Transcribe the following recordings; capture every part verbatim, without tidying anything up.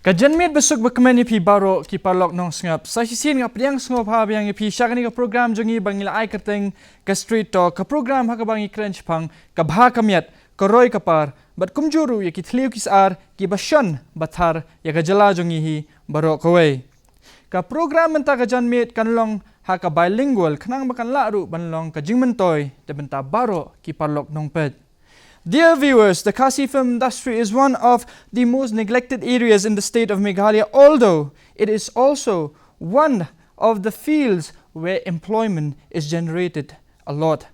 Ka janmiet basuk bakmen ïa phi baroh ki paralok nongsngap. Sa shisien nga pdiang sngewbha biang ïa phi sha kane ka program jong ngi ba ngi la ai kyrteng ka Street Talk, ka program ha kaba ngi kren shaphang ka bha ka miat, ka roi ka par, bad kumjuh ruh ïa ki thliew ki sar kiba shon ba thar ïa ka jylla jong ngi hi baroh kawei. Ka program mynta ka janmiet kan long ha ka bilingual, khnang ba kan lah ruh ban long ka jingmyntoi da bynta baroh ki paralok nongpeit. Dear viewers, the Khasi film industry is one of the most neglected areas in the state of Meghalaya, although it is also one of the fields where employment is generated a lot.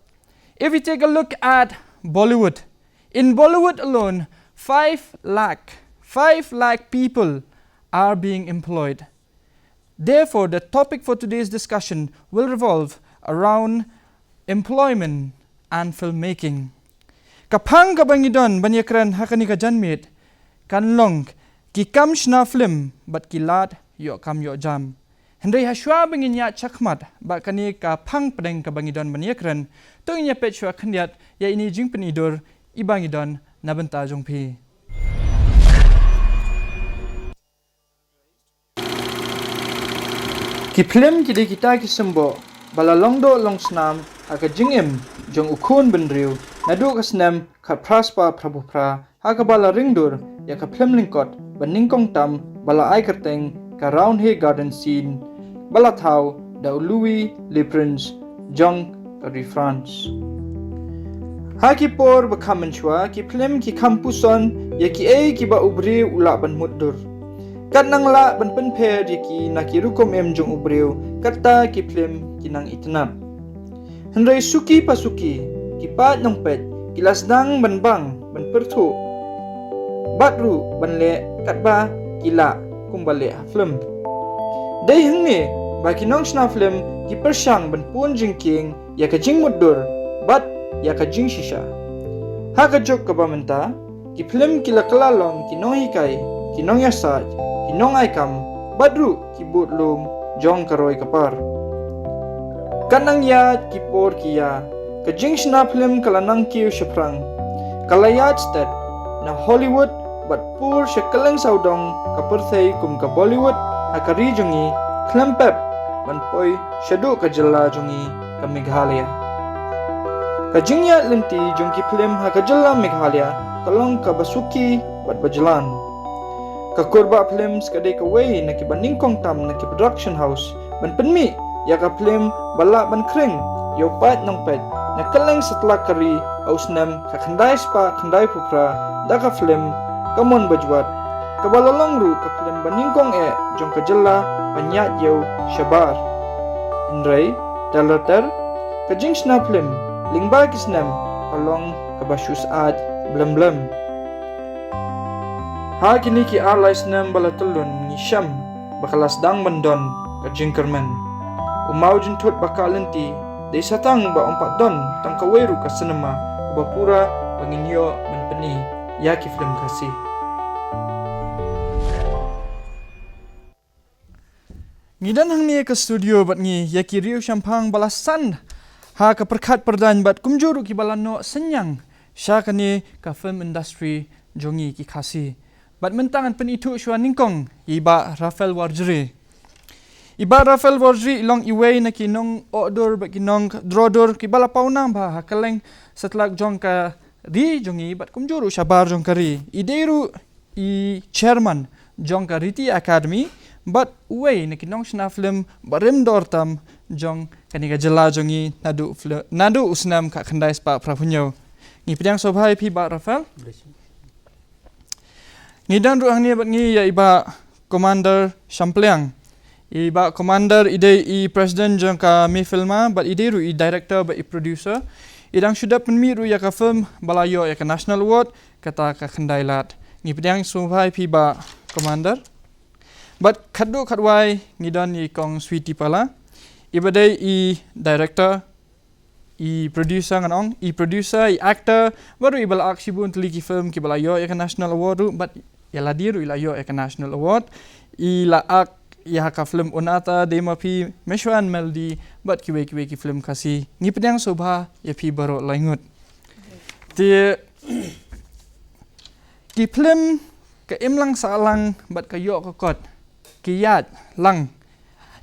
If we take a look at Bollywood, in Bollywood alone, five lakh, five lakh people are being employed. Therefore, the topic for today's discussion will revolve around employment and filmmaking. Ka phang kaba ngi don ban ïakren ha kane ka janmiet kan long ki kam shna film bad ki lad ïoh kam ïoh jam. Hynrei ha shuwa ba ngin ïaid shakhmat bad kane ka phang pdeng kaba ngi don ban ïakren, to ngin ïa peit shuwa khyndiat ïa ine i jingpyni dur iba ngi don na bynta jong phi. Ki phlim ki dei kita ki symbol ba la long doh long snam ha ka jingim jong u khun bynriew naduh ka snem khatphra spah phraphew phra, ha kaba la ring dur ïa ka phlim lyngkot ba nyngkong tam ba la ai kyrteng ka Roundhay Garden Scene, ba la thaw da u Louis Le Prince jong ka ri France. Ha ki por ba kham mynshuwa, ki phlim ki kham puson ïa kiei kiba u briew u lah ban mutdur. Katba nang lah ban pynpher ïa ki na ki rukom im jong u briew, kata ki phlim ki nang itynnad. Hynrei suki pa suki, ki paid nongpeit ki la sdang ban bang, ban pyrthuh, bad ruh ban leh katba ki lah kumba leh ha phlim. Dei hangne ba ki nongshna phlim ki pyrshang ban pun jingkieng ïa ka jingmutdur bad ïa ka jingshisha. Ha ka juk kaba mynta, ki phlim ki la kylla long ki nonghikai, ki nongïasaid, ki nongaikam, bad ruh ki budlum jong ka roi ka par. Katba nang ïaid ki por ki ïa, ka jingshna phlim ka la nang kiew shaphrang. Ka la ïaid stet na Hollywood bad pur sha kylleng sawdong ka pyrthei kum ka Bollywood ha ka ri jong ngi, khlem pep ban poi shaduh ka jylla jong ngi ka Meghalaya. Ka jingïaid lynti jong ki phlim ha ka jylla Meghalaya ka long kaba suki bad ba jlan. Ka Kurbah Films ka dei kawei na kiba nyngkong tam na ki production house ban pynmih ïa ka phlim ba lah ban khring ïa u paid nongpeit na kylleng satlak ka ri ha u snem ka khyndai spah khyndai phew phra da ka phlim Ka Mon Bajwat, kaba la long ruh ka phlim ba nyngkong eh jong ka jylla ban ïaid ïew shabar. Hynrei da lynter ka jingshna phlim lyngba ki snem ka long kaba shu syaid blem blem. Ha kine ki ar lai snem ba la tylli ngi shem ba ka la sdang ban don ka jingkyrmen. U maw jynthut ba ka lynti dei sa tang ba ym pat don tang kawei ruh ka cinema kaba pura ba ngin ïoh ban pyni ïa ki phlim Khasi. Ngi don hangne ka studio bad ngi ïa ki riew shemphang ba la san ha ka pyrkhat pyrdaiñ bad kumjuh ruh kiba la noh synñiang sha kane ka film industry jong ngi ki Khasi. Bad mynta ngan pynithuh shuwa nyngkong ïa i Bah Raphael Warjri. I Bah Raphael Warjri i long iwei na ki nongohdur bad ki nongdro dur kiba la pawnam bha ha kylleng satlak jong ka ri jong ngi bad kumjuh ruh shabar jong ka ri. I dei ruh i chairman jong ka Riti Academy bad uwei na ki nongshna film ba rim dor tam jong kane ka jylla jong ngi naduh fil-, naduh u snem ka khyndai spah phraphew hynñiew. Ngi pdiang sngewbha ïa phi Bah Raphael. Ngi don ruh hangne bad ngi ïa i Bah Commander Shampliang. I Bah Commander i dei i president jong ka Mifilma bad i dei ruh i director bad i producer. I dang shu dep pynmih ruh ïa ka film ba la ïoh ïa ka National Award, kata Ka Khyndai Lad. Ngi pdiang sngewbha ïa phi Bah Commander. Bad khatduh khatwai ngi don i Kong Sweety Pala, iba dei i director, i producer ngan ong, i producer, i actor, bad ruh iba la ak shibun tylli ki film kiba la ïoh ïa ka National Award ruh, bad ïa lade ruh i la ïoh ïa ka National Award. I la ak ïa ka film Un Ata De Ma Phi, Meshwan Melody, bad kiwei kiwei ki film Khasi. Ngi pdiang sngewbha ïa phi baroh laingut. Te ki film Ka imlang sahlang bad ka ïoh ka kot ki ïaid lang.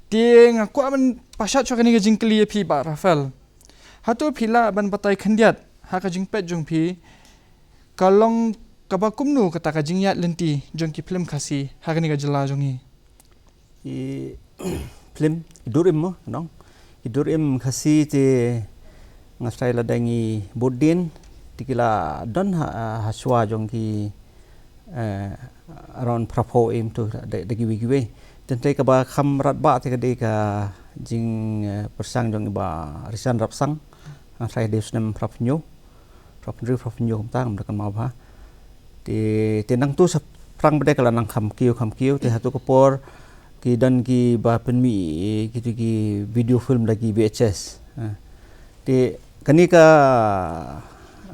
Te nga kwah ban pashat shuwa kane ka jingkylli ïa phi Bah Raphael. Hato phi lah ban batai khyndiat ha ka jingpeit jong phi, ka long kaba kumno kata ka jingïaid lynti jong ki phlim Khasi ha kane ka jylla jong ngi? Ki phlim, ki dur im mo, nong. Ki dur im Khasi te nga trai lada ngi bud dien, te ki la don ha, ha shuwa jong ki, eh, around phraphew im tu da, da kiwei kiwei. Te trai kaba kham radbah te ka dei ka jing, eh, pyrshang jong i Bah Risan Rapsang. Nga trai dei snem phraphew hynñiew. Phraphew hynriew, phraphew hynñiew kumta, ngam da kynmaw bha. Te, te nangtu shaphrang pat de ka la nang kham kiew, kham kiew, te hato ka por ki don kiba pynmih, eh, kitu ki video film da ki V H S. Ha. Te kane ka,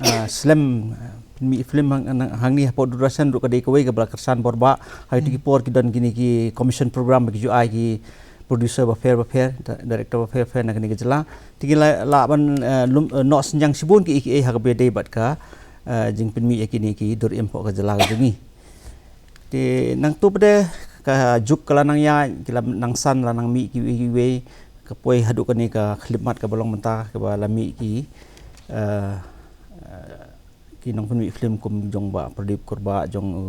ah, slem, ah, pynmih film hang, hang, hangne hapoh Doordarshan ruh ka dei kawei kaba la kyrshan bor bha. Ha kitu ki por ki don kine ki commission program ba ki ju ai ki producer bapher bapher, di-, director bapher bapher na kane ka jylla. Te ki la, lah ban, eh, lum, eh, noh synñiang shibun kiei kiei ha kaba ïadei bad ka, eh, jingpynmih ïa kine ki dur im hapoh ka jylla ka jong ngi. Te nangtu pat de ka juk ka la nang ïaid, ki la nang san, la nang mih kiwei kiwei, ka poi haduh kane ka khyllipmat kaba long mynta kaba la mih ki, eh, eh, ki nongpynmih film kum jong Bah Pradip Kurbah, jong u,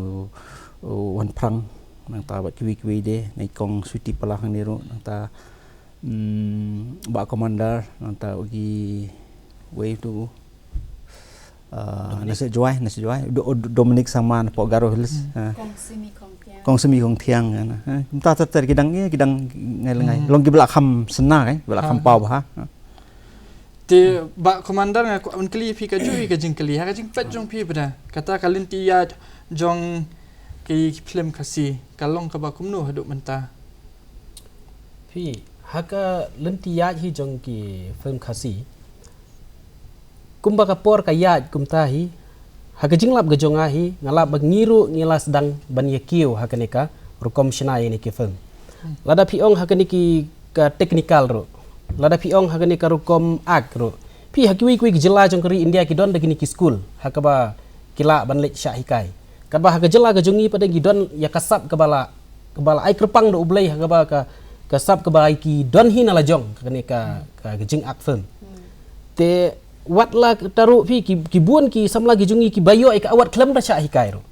u Wan Phrang, nangta bad kiwei kiwei de, na i Kong Sweety Pala hangne ruh, nangta, mm, Bah Commander, nangta u kiwei tu, ah, Dominic. Nasib Jowai, Nasib Jowai, Do-, Do-, Dominic Sangma napoh Garo Hills. Hmm. Ah. Kong Simi Kong Thiang. Kong Simi Kong Thiang, kan. Ah, kumta ter ter ki dang, eh, ki dang ngai la ngai. Hmm. Long kiba la kham sna, kan, kiba la kham paw bha. Ah. Te Bah Commander, nga kwah ban kylli phi kajuh ka jingkylli. Ha ka jingpeit jong phi pat de, kata ka lynti ïaid jong ki film Khasi ka long kaba kumno haduh mynta? Phi, ha ka lynti ïaid hi jong ki film Khasi, kumba ka por ka ïaid kumta hi, ha ka jinglap ka jong nga hi, nga lap ba ngi ruh ngi la sdang ban ïa kiew ha kane ka rukom shna ïa kine ki film. Hmm. Lada phi ong ha kine ki ka technical ruh, lada phi ong ha kane ka rukom act ruh, phi, ha kiwei kiwei ki jylla jong ka ri India ki don da kine ki skul ha kaba ki lah ban leit shah hikai. Katba ha ka jylla ka jong ngi pat de ngi don ïa ka sap kaba la, kaba la ai kyrpang da U Blei ha kaba ka, ka sap kaba ai ki don hi na la jong kane ka, ka, ka jingak film. Hmm. Te wat la kata ruh phi, ki, ki bun ki samla ki jong ngi kiba ïoh ïa ka award khlem da shah hikai ruh.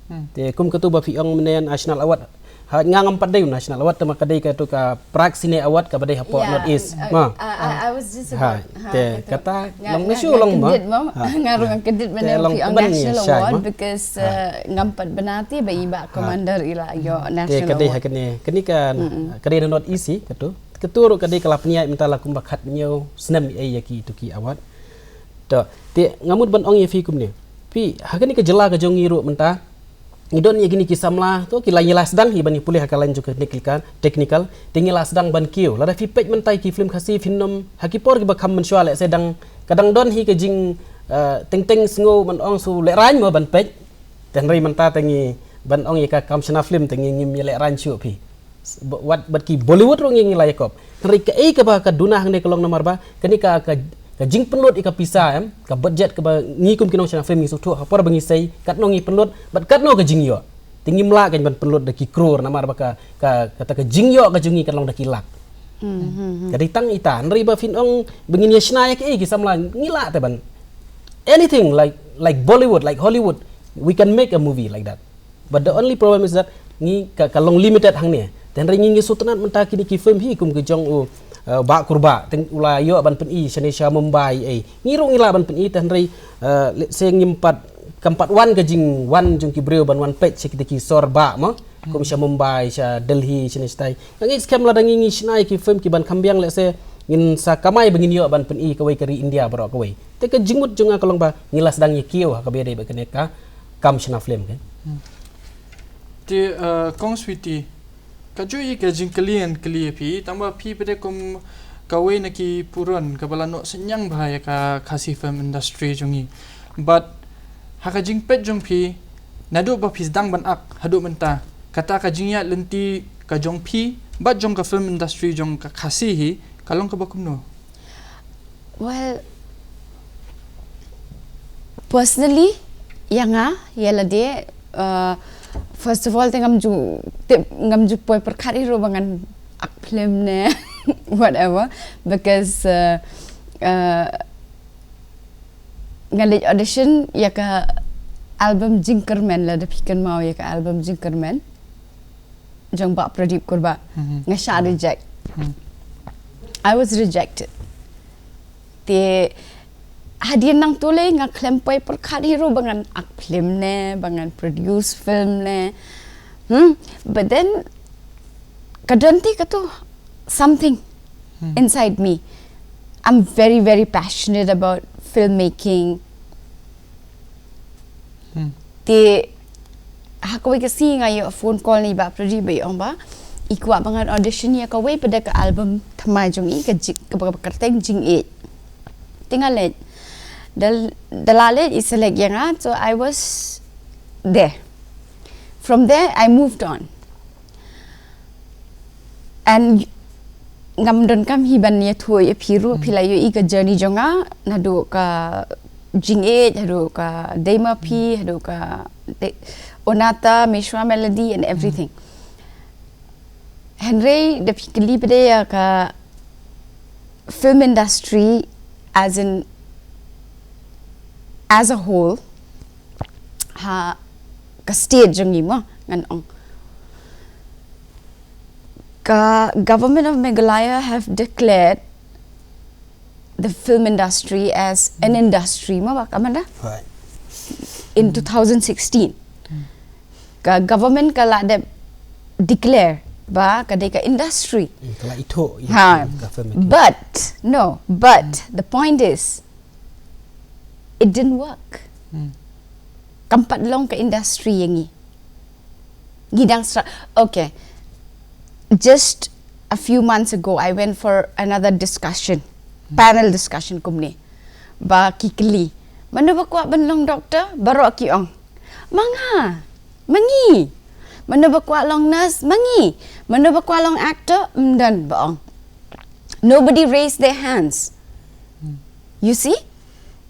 Hmm. Te kum katu ba phi ong mynne National Award, ha, nga ngam pat dei National Award, te ma ka dei katu ka Prague Cine Award kaba dei hapoh North East. Yeah, uh, ma. Uh, I, I was just about, ha, te kata long nga, nga shu nga long ma. Kyndit mo. Ha. Nga ruh nga kyndit mynne phi ong National Award because, uh, ngam pat bna te ba i Bah Commander i la ïoh National Award. Te ka dei ha kane, kane ka, ka dei na North East hi katu. Katu ruh ka dei ka la pynïaid mynta la kumba khathynñiew snem ïa, ïa kitu ki award. To, te nga mut ban ong ïa phi kumne. Phi, ha kane ka jylla ka jong ngi ruh mynta ngi don ïa kine ki samla, to, ki la, ngi la sdang hi ban ïa pule ha ka lain jong ka technical, technical, te ngi la sdang ban kiew. Lada phi peit mynta ïa ki film Khasi phin nym, ha ki por kiba kham mynshuwa lehse dang, ka dang don hi ka jing, eh, teng teng sngew ban ong shu lehraiñ mo ban peit. Te hynrei mynta te ngi ban ong ïa ka kam shna film te ngi ngim ïa lehraiñ shuh phi. Wat bad ki Bollywood ruh ngi ngi la ïakop. Hynrei kaei kaba ka duna hangne ka long namar ba kane ka, ka, ka jingpynlut ïa ka pisa, em, ka budget kaba ngi kum ki nongshna film ngi sngewthuh ha por ba ngi sei katno ngi pynlut bad katno ka jingïoh. Te ngim lah kan ban pynlut da ki crore namar ba ka, ka, kata ka jingïoh ka jong ngi ka long da ki lak. Hmm, hmm, hmm. Ka dei tang ita, hynrei ba phin ong ba ngin ïa shna ïa kiei ki samla ngi lah te ban. Anything like, like Bollywood, like Hollywood, we can make a movie like that. But the only problem is that ngi ka, ka long limited hangne. Te hynrei ngi ngi sngewtynnat mynta kine ki film hi kum ki jong u, uh, Bah Kurbah, te u la ïoh ban pyni shane sha Mumbai ei. Ngi ruh ngi lah ban pyni te hynrei, uh, let's say ngim pat, kam pat wan ka jingwan jong ki briew ban wan peit sha kita ki sor bah mo. Kum sha Mumbai, sha Delhi, shane shatai. Nga ngeit skhem lada ngi ngi shna ïa ki film kiban kham biang lehse ngin sa kamai ba ngin ïoh ban pyni kawei ka ri India baroh kawei. Te ka jingmut jong nga ka long ba ngi la sdang ïa kiew ha kaba ïadei bad kane ka kam shna film kan. Hmm. Te, eh, Kong Sweety, kajuh ïa ka jingkylli ngan kylli ïa phi, tangba phi pat de kum kawei na ki burom kaba la noh synñiang bha ïa ka Khasi film industry jong ngi. Bad ha ka jingpeit jong phi, naduh ba phi sdang ban ak haduh mynta, kata ka jingïaid lynti ka jong phi bad jong ka film industry jong ka Khasi hi ka long kaba kumno? Well, personally, ïa nga, ïa lade, uh, First of all, te ngam ju tip, ngam ju poi pyrkhat hi ruh ba ngan act film ne whatever, because uh, uh, nga leit audition ïa ka album Jingkyrmen, lada phi kynmaw ïa ka album Jingkyrmen jong Bah Pradip Kurbah. Mhm. Nga shah reject. Mhm. I was rejected. Te hadien nangta lei nga khlem poi pyrkhat hi ruh ba ngan act film ne, ba ngan produce film ne. Hmm? But then ka don te katu something Hmm. inside me. I'm very, very passionate about filmmaking. Hmm. Te ha kawei ka sngi nga ïoh phone call na i Bah Pradip, ba i ong ba i kwah ba ngan audition ïa kawei pat de ka album thymmai jong i, ka jing, kaba kyrteng Jingïeit. Te nga leit. Da la leit i select ïa nga, so I was there. From there I moved on. And ngam donkam hi ban ïathuh ïa phi ruh, phi la ïohi ka journey jong nga, naduh ka Jingïeit, haduh ka Dei Ma Phi, haduh ka De-, Onata, Meshwa Melody and everything. Hynrei da phi kylli pat de ïa ka film industry as in, as a whole, ha ka state jong ngi mo, ngan ong. Ka Government of Meghalaya have declared the film industry as an industry mo, Bah Commander? Right. In two thousand sixteen. Hmm. Ka government ka la dep declare ba ka dei ka industry. Hmm, ka la ithuh ïa Ha. ka film making. But, no, but the point is, it didn't work. Hmm. Kam pat long ka industry ïa ngi. Ngi dang stra-, okay. Just a few months ago, I went for another discussion, panel discussion kumne. Ba ki kylli, mano ba kwah ban long doctor? Baroh ki ong, ma nga, ma ngi. Mano ba kwah long nurse? Ma ngi. Mano ba kwah long actor? Ym don ba ong. Nobody raised their hands. You see?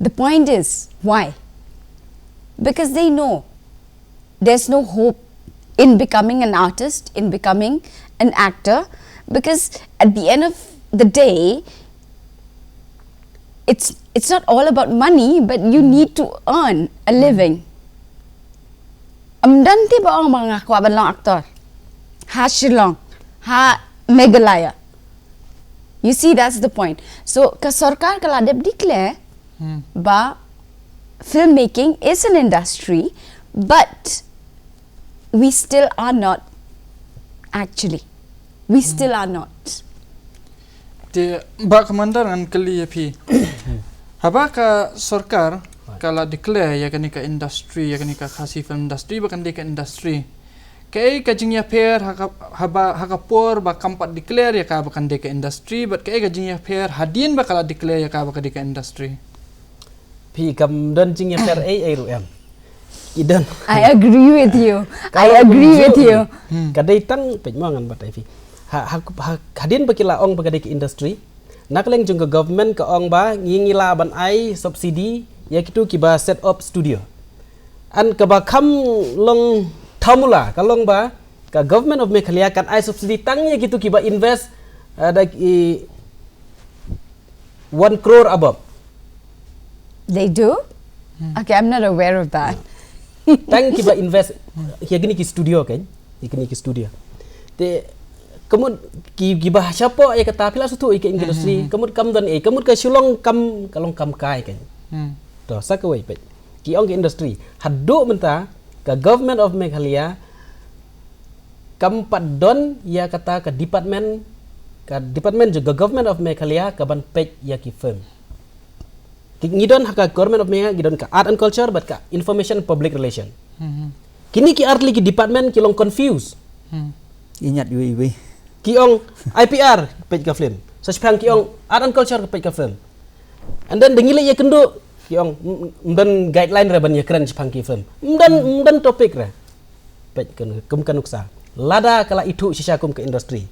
The point is, why? Because they know there's no hope in becoming an artist, in becoming an actor, because at the end of the day, it's, it's not all about money, but you need to earn a living. Ym don te ba ong ba nga kwah ban long actor ha Shillong, ha Meghalaya. You see, that's the point. So ka sorkar ka la dep declare Hmm. ba filmmaking is an industry, but we still are not, actually. We still are not. Te Bah Commander, ngan kylli ïa phi. Haba ka sorkar ka la declare ïa kane ka industry, ïa kane ka Khasi film industry ba kan dei ka industry, kaei ka jingïapher ha ka, haba, ha ka por ba kam pat declare ïa ka ba kan dei ka industry, bad kaei ka jingïapher hadien ba ka la declare ïa ka ba ka dei ka industry? Phi, kam don jingïapher ei ei ruh em. Ki don. I agree with you. I Ka agree with you. Hmm. Ka dei tang, peit mo, ngan batai phi. Ha, ha, ha, hadien ba ki la ong ba ka dei ka industry, na ka liang jong ka government ka ong ba ngi, ngi lah ban ai subsidy ïa kitu kiba set up studio. An kaba kham long thamula ka long ba ka Government of Meghalaya kan ai subsidy tang ïa kitu kiba invest, uh, da ki one crore above. They do? Hmm. Okay, I'm not aware of that. Tang kiba invest ïa kine ki studio kan, ïa kine ki studio. Te ka mut ki, kiba shapoh ïa kata, phi la sngewthuh ïa ka industry, hmm, hmm, hmm, ka mut kam don ei, ka mut ka Shillong kam, ka long kam kai kan. Hmm. To, sa kawei peit. Ki ong ka industry. Haduh mynta ka Government of Meghalaya kam pat don ïa kata ka department, ka department jong ka Government of Meghalaya ka ban peit ïa ki film. Ki, ngi don ha ka Government of Meghalaya, ngi don ka Art and Culture bad ka Information Public Relation. Hmm. Kine ki artylli ki department ki long confuse. Hmm. Iñiat iwei iwei. Ki ong I P R peit ka film. Sa shipang ki ong Art and Culture peit ka film. And then da ngi leit ïakynduh, ki ong, "M-, ym don guideline re ban ïakren shaphang ki film. Ym don, ym don topic re." Peit kum, kum ka nuksa. Lada ka la ithuh shisha kum ka industry,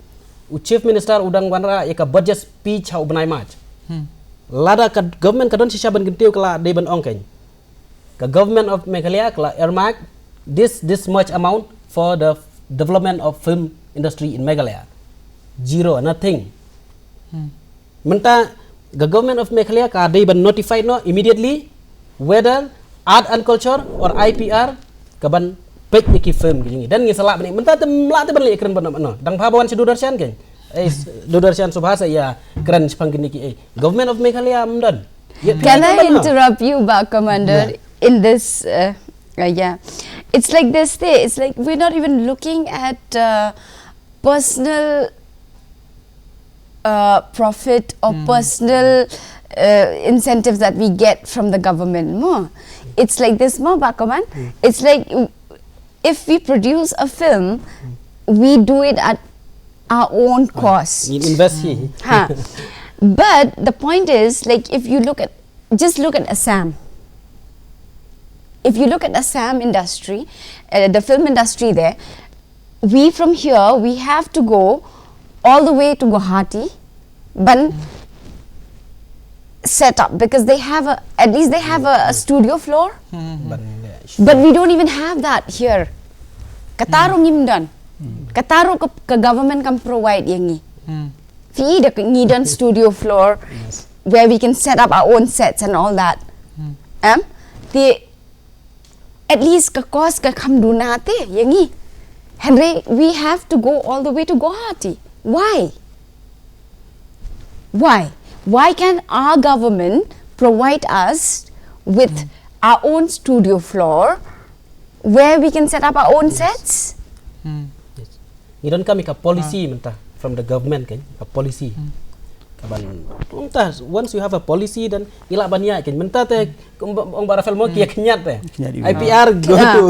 u Chief Minister u dang wanrah ïa ka budget speech ha u bnai March. Hmm. Lada ka government ka don shisha ban kyntiew, ka la dei ban ong kan. Ka Government of Meghalaya ka la earmark this, this much amount for the development of film industry in Meghalaya. Zero, nothing. Mynta ka Government of Meghalaya ka dei ban notify noh immediately whether art and culture or I P R ka ban peit ïa ki film ki jong ngi. Dan ngi sa lah ban, mynta te ym lah te ban leh kren ban noh. Dang pha ba wan sha Doordarshan kein. Eh, Doordarshan Subhas ïa kren shaphang kine ki, eh, Government of Meghalaya ym don. Ïa phi Can ïa I kren ban noh. interrupt you, Bah Commander, Yeah. in this? Uh, uh, yeah, it's like this thing. It's like we're not even looking at uh, personal uh, profit or personal uh, incentives that we get from the government. Mo, it's like this, mo, Bah Commander. It's like, uh, if we produce a film, we do it at our own cost. Ngi invest hi. Ha. But the point is, like, if you look at, just look at Assam. If you look at Assam industry, uh, the film industry there, we from here, we have to go all the way to Guwahati, ban set up, because they have a, at least they have a, a studio floor. Ban leh. But we don't even have that here. Kata ruh ngim don. Kata ruh ka, ka government kam provide ïa ngi. Phi i da ka ngi don studio floor where we can set up our own sets and all that. Em? Te at least ka cost ka kham duna te ïa ngi. Hynrei we have to go all the way to Guwahati. Why? Why? Why can our government provide us with our own studio floor where we can set up our own sets? Yes. Ngi donkam ïa ka policy mynta from the government kan, ka policy. Ka ban mynta, once you have a policy, then ngi lah ban ïaid kan. Mynta te ong Bah Raphael mo ki ïa khñiat te. Khñiat ïa I P R go to,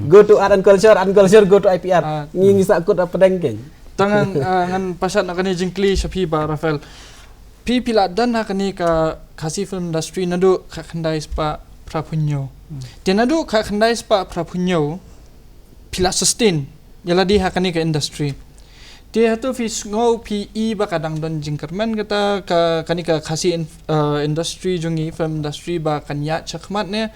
go to art and culture, art and culture go to I P R. Ngi, ngi sa kut hapdeng kan. Tang ngan, ah, ngan pashat na kane jingkylli sha phi Bah Raphael. Phi phi la don ha kane ka Khasi film industry naduh khatkhyndai spah phraphew hynñiew. Te naduh khatkhyndai spah phraphew hynñiew phi la sustain ïa lade ha kane ka industry. Te hato phi sngew phi i ba ka dang don jingkyrmen kata ka, kane ka Khasi in-, uh, industry jong ngi, film industry ba kan ïaid shakhmat ne?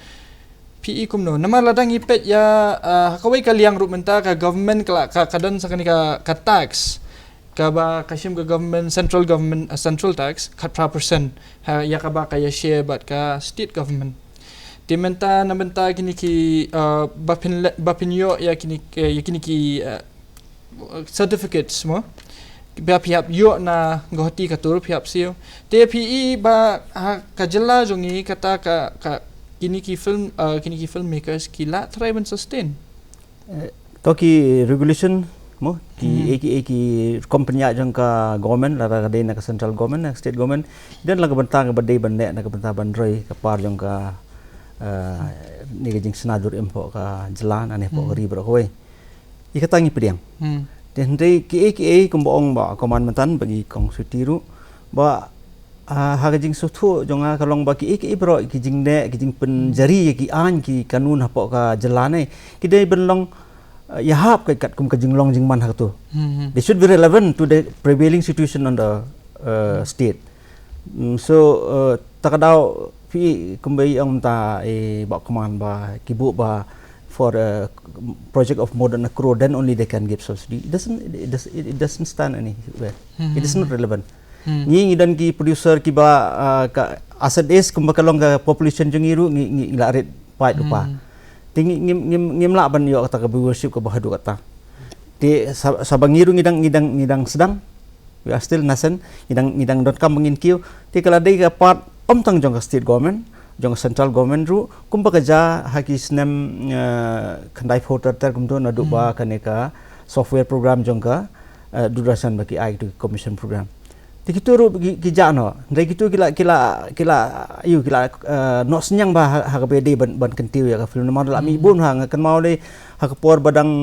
Phi i kumno? Namar lada ngi peit ïa, uh, ha kawei ka liang ruh mynta ka government ka la, ka, ka don sa kane ka, ka tax. Kaba ka shim ka government, central government, uh, central tax, khatphra percent. Ha, ïa kaba ka ïa share bad ka state government. Te mynta na bynta kine ki, uh, ba phin le-, ba phin ïoh ïa kine, eh, ïa kine ki, uh, certificates mo. Ba phi hap ïoh na Guwahati kato ruh phi hap siew. Te phi i ba ha ka jylla jong ngi kata ka, ka kine ki film, uh, kine ki filmmakers ki lah trai ban sustain. Eh, to ki regulation mo, ki, eh, ki, eh, ki rukom pynïaid jong ka government, lada ka dei na ka central government, na ka state government, don la ka bynta kaba dei ban leh na ka bynta ban roi ka par jong ka, eh, ne ka jingshna dur im hapoh ka jylla ne hapoh ka ri baroh kawei. Ïa kata ngi pdiang. Te hynrei ki, eh, ki, eh, kumba ong Bah Commandant mynta bad i Kong Sweety ruh ba Ah, ha ka jingsngewthuh jong nga ka long ba ki, ki, ki baroh ki jingneh, ki jingpynjari ïa ki aiñ ki kanun hapoh ka jylla ne, ki dei ban long, ah, ïahap ka katkum ka jinglong jingman ha kato. They should be relevant to the prevailing situation on the, uh, state. Mm, so, uh, ta ka daw phi kumba i ong mynta, eh, Bah Command ba ki buh ba for a project of more than a crore, then only they can give subsidy. It doesn't, it does, it doesn't stand anywhere. It is not relevant. Ngi, ngi don ki producer kiba, ah, ka, as it is, kumba ka long ka population jong ngi ruh, ngi, ngi, ngi la rit paid rupa. Te ngi, ngim, ngim, ngim lah ban ïoh kata ka viewership kaba haduh katta. Te sa-, saba ngi ruh ngi dang, ngi dang, ngi dang sdang. We are still nascent, ngi dang, ngi dang donkam ba ngin kiew. Te ka la dei ka part ym tang jong ka state government, jong ka central government ruh, kumba ka jia ha ki snem, eh, khyndaiphew ter ter kumto naduh ba kane ka software program jong ka, eh, Doordarshan ba ki ai to commission program. Te kito ruh ki, ki jah noh. Hynrei kito ki la, ki la, ki la, ïoh, ki la, eh, noh synñiang ba ha, ha kaba dei ban, ban kyntiew ïa ka film. Namar la mih bun ha, nga kynmaw lei ha ka por ba dang,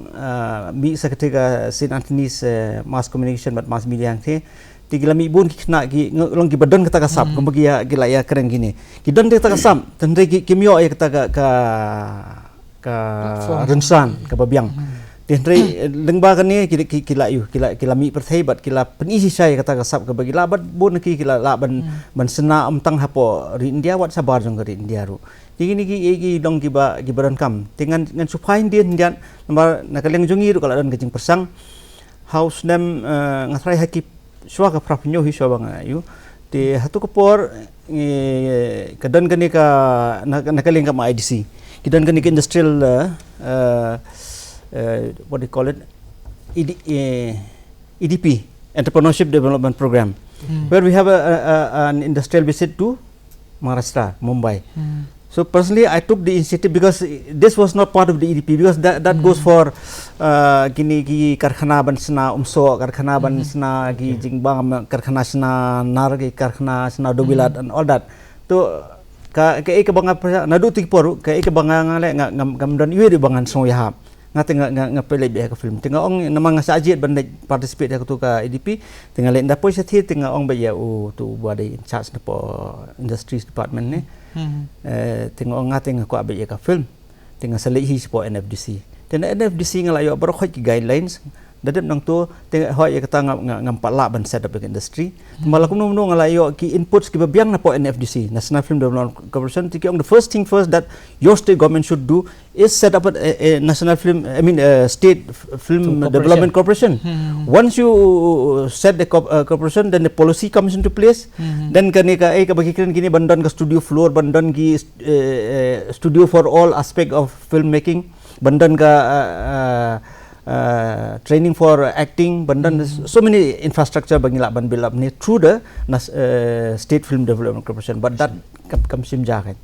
eh, mih sa katei ka Saint Anthony's, eh, Mass Communication bad Mass Media hangtei. Te ki la mih bun ki khynnah ki, nga long kiba don kata ka sap, kumba ki ïa, ki la ïa kren kine. Ki don kata ka sap, te hynrei ki, kim ïoh ïa kata ka, ka, ka rynsan kaba biang. Hynrei, eh, lyngba kane ki, ki, ki la ïoh, ki la, ki la mih pyrthei bad ki la pyni shisha ïa kata ka sap kaba ki la, bad bun ki, ki la lah ban, ban shna ym tang hapoh ri India, wat shabar jong ka ri India ruh. Te kine ki, ki, ki long kiba, kiba donkam. Te ngan, ngan shu phai khyndiat khyndiat, namar na ka liang jong ngi ruh ka la don ka jingpyrshang. Ha u snem, eh, nga tharai ha ki shuwa ka phra phew hynñiew hi shuwa ba nga ïoh. Te hato ka por, eh, ka don kane ka, na, na ka liang ka I D C. Ki don kane ka industrial, eh, eh, eh, what do you call it? E D, eh, E D P, Entrepreneurship Development Program, where we have a, a, a, an industrial visit to Maharashtra, Mumbai. So personally, I took the initiative because this was not part of the E D P, because that, that goes for, uh, kine ki karkhana ban shna umsoh, karkhana ban shna ki jingbam, karkhana shna nar, ki karkhana shna dewbilat and all that. To ka, kaei kaba nga pyrshang, naduh tu ki por, kaei kaba nga, nga leh, nga, ngam, ngam don iwei ruh ba ngan sngew ïahap. Nga te nga, nga, nga peit leit beit ïa ka film. Te nga ong namar nga shah jied ban leit participate ïa katu ka E D P. Te nga leit, ynda poi sha thied te nga ong beit ïa utu uba dei in charge napoh Industries Department ne. Eh, te nga ong nga te nga kwah beit ïa ka film. Te nga sa leit hi shapoh N F D C. Te na N F D C nga la ïoh baroh khoit ki guidelines. Da dep nangto te nga hoi ïa kata nga, nga, ngam pat lah ban set up ïa ka industry. Te ma la kumno kumno nga la ïoh ki inputs kiba biang napoh N F D C, National Film Development Corporation, te ki ong the first thing first that your state government should do is set up a, a, a national film, I mean, a state f-, film development corporation. Once you set the corp-, uh, corporation, then the policy comes into place. Then kane ka, eh, kaba ki kren kine ban don ka studio floor, ban don ki, eh, eh, studio for all aspect of filmmaking, ban don ka, uh, uh, uh, training for acting, ban don so many infrastructure ba ngi lah ban build up ne through the nas-, uh, State Film Development Corporation. But that kam, kam shim ja kan.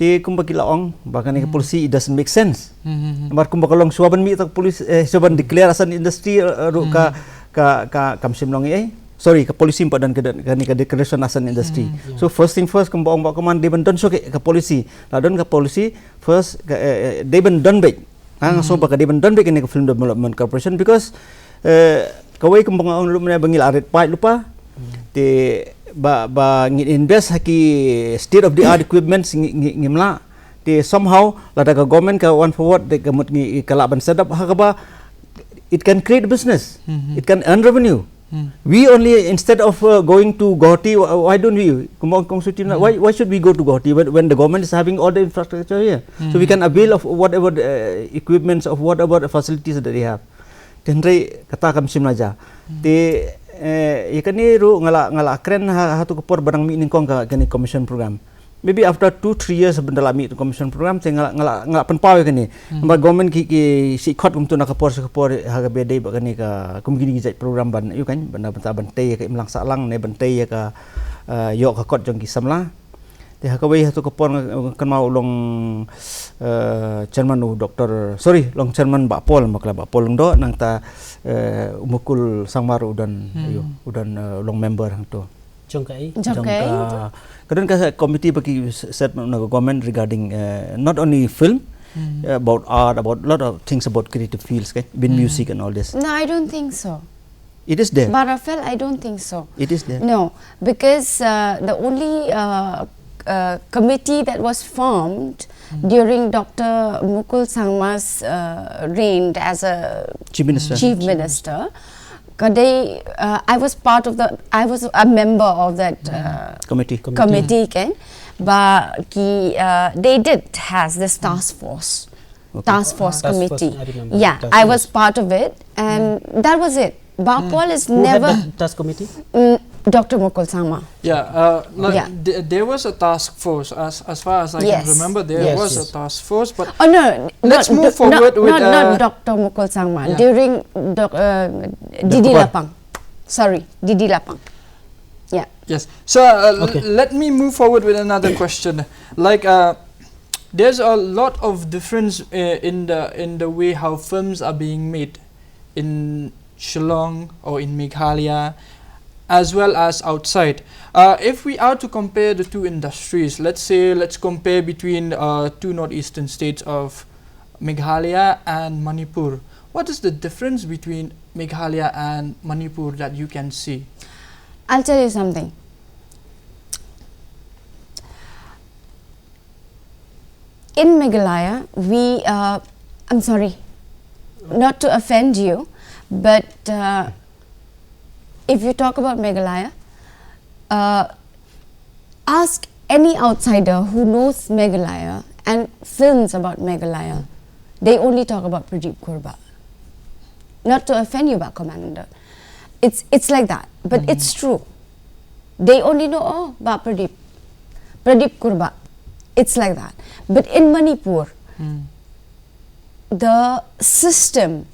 Te kumba ki la ong ba kane ka policy, it doesn't make sense. Namar kumba ka long shuwa ban mih ta ka policy, eh, shuwa ban declare as an industry, eh, ruh ka, ka, ka kam shim long ei. Sorry, ka policy ym pat don ka, kane ka declaration as an industry. So first thing first, kumba ong Bah Kaman, dei ban don shuwa ka, ka policy. La don ka policy first, ka, eh, eh, dei ban don beit. Nga sngew ba ka dei ban don beit kane ka Film Development Corporation because, eh, kawei kumba nga ong ruh mynne ba ngi la rit paid lypa. Te ba, ba ngi invest ha ki state of the art equipments ngi, ngi, ngim lah. Te somehow lada ka government ka wan forward te ka mut ngi ka lah ban set up ha kaba it can create business. It can earn revenue. We only, instead of, uh, going to Guwahati, wh-, why don't we? Kumba ong Kong Suchi, why, why should we go to Guwahati when, when the government is having all the infrastructure here? So we can avail of whatever the, uh, equipments, of whatever the facilities that they have. Te hynrei kata kam shim la ja. Te, eh, ïa kane ruh nga la, nga la kren ha, ha tu ka por ba dang mih nyngkong ka, kane commission program. Maybe after two, three years ban da la mih tu commission program, te nga la, nga la, nga la pynpaw ïa kane. Namar government ki, ki shu khot kumtu na ka por sha ka por ha kaba dei ba kane ka, kum kine ki jait program ban, ïoh kan, ban da, ban da ban tei ïa ka imlang sahlang ne ban tei ïa ka, eh, ïoh ka kot jong ki samla. Te ha kawei ha tu ka por nga, nga kynmaw u long, eh, chairman u Doctor, sorry, long chairman Bah Paul, ma kla Bah Paul Lyngdoh, nangta, eh, u Mukul Sangma u don, ïoh, u don, eh, u long member hangto. Jong ka ei? Jong ka ei? Ka don ka committee ba ki set na ka government regarding, eh, not only film, eh, about art, about lot of things about creative fields, kan? Bin music and all this. No, I don't think so. It is there. Bah Raphael, I don't think so. It is there. No, because, uh, the only, uh, uh, committee that was formed during Doctor Mukul Sangma's, uh, reign as a Chief Minister. Chief Minister, ka dei, uh, I was part of the, I was a member of that, uh, committee. Committee, kan? Ba ki, uh, they did has this task force. Okay. Task force committee. I remember. Yeah, I was part of it, and that was it. Bah Paul is never that task committee? Mm, Doctor Mukul Sangma. Yeah, uh, no, th-, there was a task force, as, as far as I can remember, there was a task force, but oh, no, let's move forward with, not, uh, not Doctor Mukul Sangma. Yeah. During Doc-, uh, Didi Lapang. Sorry, Didi Lapang. Yeah. Yes. So, uh, l-, let me move forward with another question. Like, uh, there's a lot of difference, uh, in the, in the way how films are being made in Shillong or in Meghalaya, as well as outside. Uh, if we are to compare the two industries, let's say, let's compare between, uh, two northeastern states of Meghalaya and Manipur. What is the difference between Meghalaya and Manipur that you can see? I'll tell you something. In Meghalaya, we, uh, I'm sorry. Not to offend you, but uh, if you talk about Meghalaya, uh, ask any outsider who knows Meghalaya and films about Meghalaya. They only talk about Pradeep Kurbah. Not to offend you, Bah Commander. It's it's like that, but it's true. They only know, oh, Bah Pradeep, Pradeep Kurbah. It's like that. But in Manipur, the system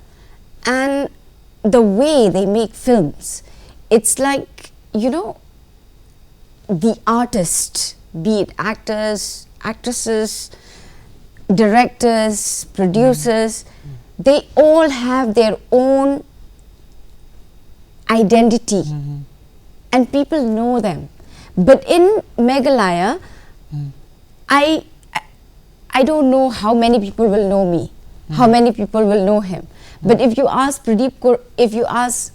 and the way they make films, it's like, you know, the artist, be it actors, actresses, directors, producers, they all have their own identity, and people know them. But in Meghalaya, I I don't know how many people will know me, how many people will know him. But if you ask Pradeep Kur, if you ask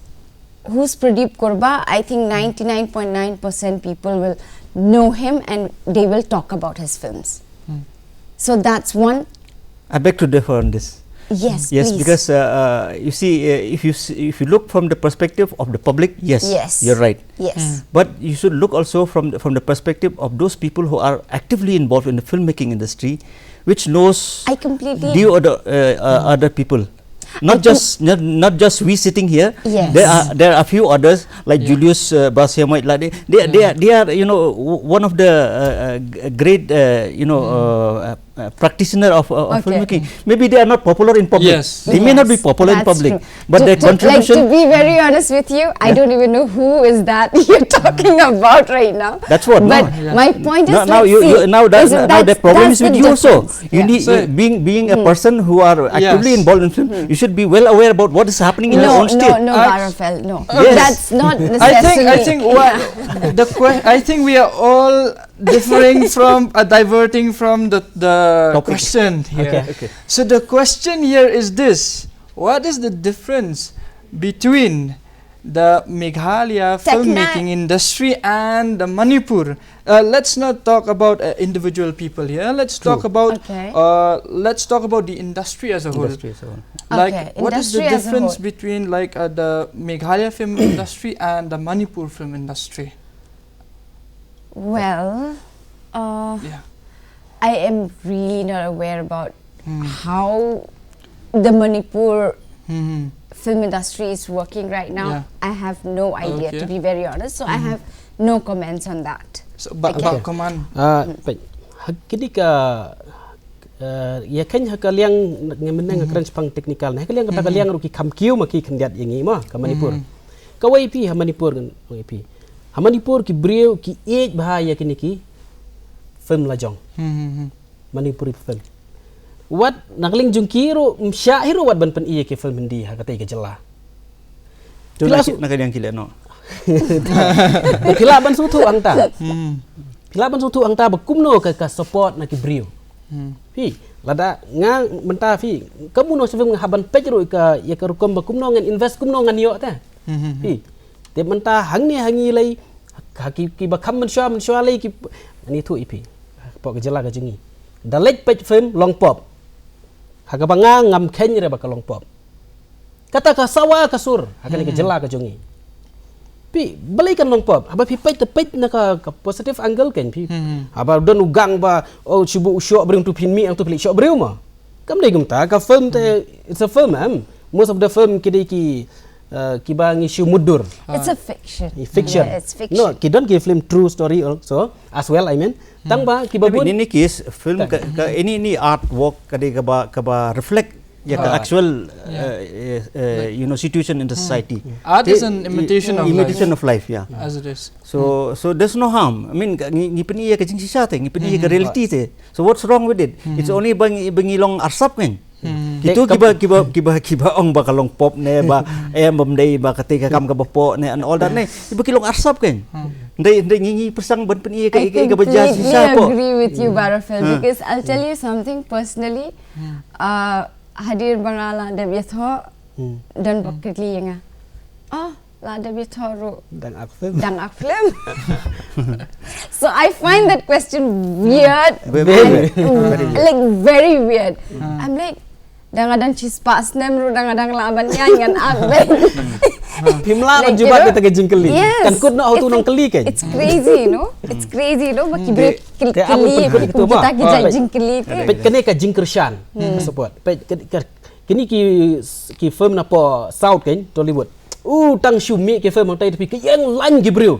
who's Pradeep Kurbah, I think ninety-nine point nine percent people will know him and they will talk about his films. So that's one. I beg to differ on this. Yes, Yes, please. Because uh, uh, you see, uh, if you s- if you look from the perspective of the public, yes, Yes. you're right. Yes. But you should look also from the, from the perspective of those people who are actively involved in the filmmaking industry, which knows I completely the other uh, uh, other people. Not I just not, not just we sitting here. Yes. There are there are a few others like Yeah. Julius uh, Bah Siamait Lade. They are- they are they are you know w- one of the uh, uh, g- great uh, you know uh, uh, uh, practitioner of, uh, of Okay. filmmaking. Maybe they are not popular in public. Yes. They may not be Yes, popular in that's public, true. but To- their to- like, contribution. To be very honest with you, I Yeah. don't even know who is that you're talking about right now. That's what. But No. Yeah. my point is, Now, now like, you, you see, now that isn't now the that's- problem that's is with the you also. difference. You Yeah. need So- you, being being a person who are actively Yes. involved in film, you should be well aware about what is happening in your No, own state. no, no, I- Bah Rafael, no. Yes. That's not I think I necessarily. think what the que- I think we are all differing from uh, diverting from the the Topic. Question here. Okay, okay. So the question here is this: what is the difference between the Meghalaya Techni- filmmaking industry and the Manipur? Uh, let's not talk about uh, individual people here. Let's talk True. about Okay. uh, let's talk about the industry as a whole. Industry as a whole. Like, Okay, what is the industry as a difference whole. Between like uh, the Meghalaya film industry and the Manipur film industry? Well, uh, Yeah. I am really not aware about Hmm. how the Manipur Hmm. film industry is working right now. Yeah. I have no idea, Okay. to be very honest. So I have no comments on that. So, ba, Okay. ba command. Ah, peit. Ha kini ka ah, ïa kane ha ka liang nga mynne nga kren shaphang technical. Ha ka liang kata ka liang ruh ki kham kiew ma ki khyndiat ïa ngi ma ka Manipur. Kawei phi ha Manipur ngan ong ïa phi. Ha Manipur ki briew ki ïeit bha ïa kine ki film la jong. Hmm, hmm, hmm. Manipuri film. Wat na ka liang jong ki ruh msha hi ruh wat ban pyni ïa ki film Hindi ha katei ka jylla. Tu Phi la nak su- nak yang kile no. Phi lah ban sngewthuh hangta. Hmm. Phi lah ban sngewthuh hangta ba kumno ka, ka support na ki briew. Hmm. Phi lada nga mynta phi ka muno sha film nga hap ban peit ruh ka ïa ka rukom ba kumno ngan invest kumno ngan ïoh te. Hmm, hmm, hmm. Phi te mynta hangne ha ngi lei ha ki, ki ba kham mynshuwa mynshuwa lei ki ngan ïathuh ïa phi. Hapoh ka jylla ka jong ngi da leit peit film long pop. Ha kaba nga ngam kheiñ re ba ka long pop. Kata ka sawa ka sur ha kane ka jylla ka jong ngi. Phi balei kan long pop? Haba phi peit te peit na ka, ka positive angle kan phi. Hmm. Haba don u gang ba oh shu buh u shoh briew tu phin mih ang tu phi leit shoh briew ma. Kam dei kumta ka film te it's a film em. Most of the film ki dei ki uh, ki ba ngi shu mutdur. It's a fiction. Fiction. Yeah, it's fiction. No, ki don ki film true story also as well I mean. Tang ba ki ba Maybe bun. in any case film ka, ka any any artwork ka dei ka ba ka ba reflect ya ka Ah. actual Yeah. uh, uh, uh, you know situation in the society. Art is Te- an imitation of imitation life. Of life, yeah. As it is. So so there's no harm. I mean ka- ngi ngi pyni ya ka jingshisha te, ngi pyni ya ka reality te. So what's wrong with it? It's only ba ngi ba ngi long arsap kan. Hmm. Kitu kiba kiba kiba kiba ong ba ka long pop ne ba em bam dei ba kate ka kam ka ba pop ne and all that ne. Iba ki long arsap kan. Ndai ndai ngi ngi persang ban pyni ya ka I ka ka ba jia completely shisha pop. Agree with you, Bah Rafael, Hmm. because I'll tell you something personally. Uh, hadir ba nga la dep ïathoh, Hmm. don ba kylli ïa nga. Oh, la dep ïathoh ruh Dang act film. Dang act film. So I find that question weird. Very, And, very, very weird. Like very weird. Ah. I'm like, Da nga dang shispah snem ruh da nga dang lah ban ïaid ngan act beit. Phim lah ban Like, jubab you know, kata ka jingkylli. Yes. Kan kut noh hatu It's nong like, kylli kan. It's crazy, you know? It's crazy, you know? Ba ki briew kylli, Te apa pun kut kylli, tu ba. kita ki Ah, jait peit. Jingkylli te. Peit kane ka jingkyrshan. Ka support. Peit kane ka kini ki ki film napoh South kan, Tollywood. U tang shu mih ki film hangtai tapi ka ïeng lain ki briew.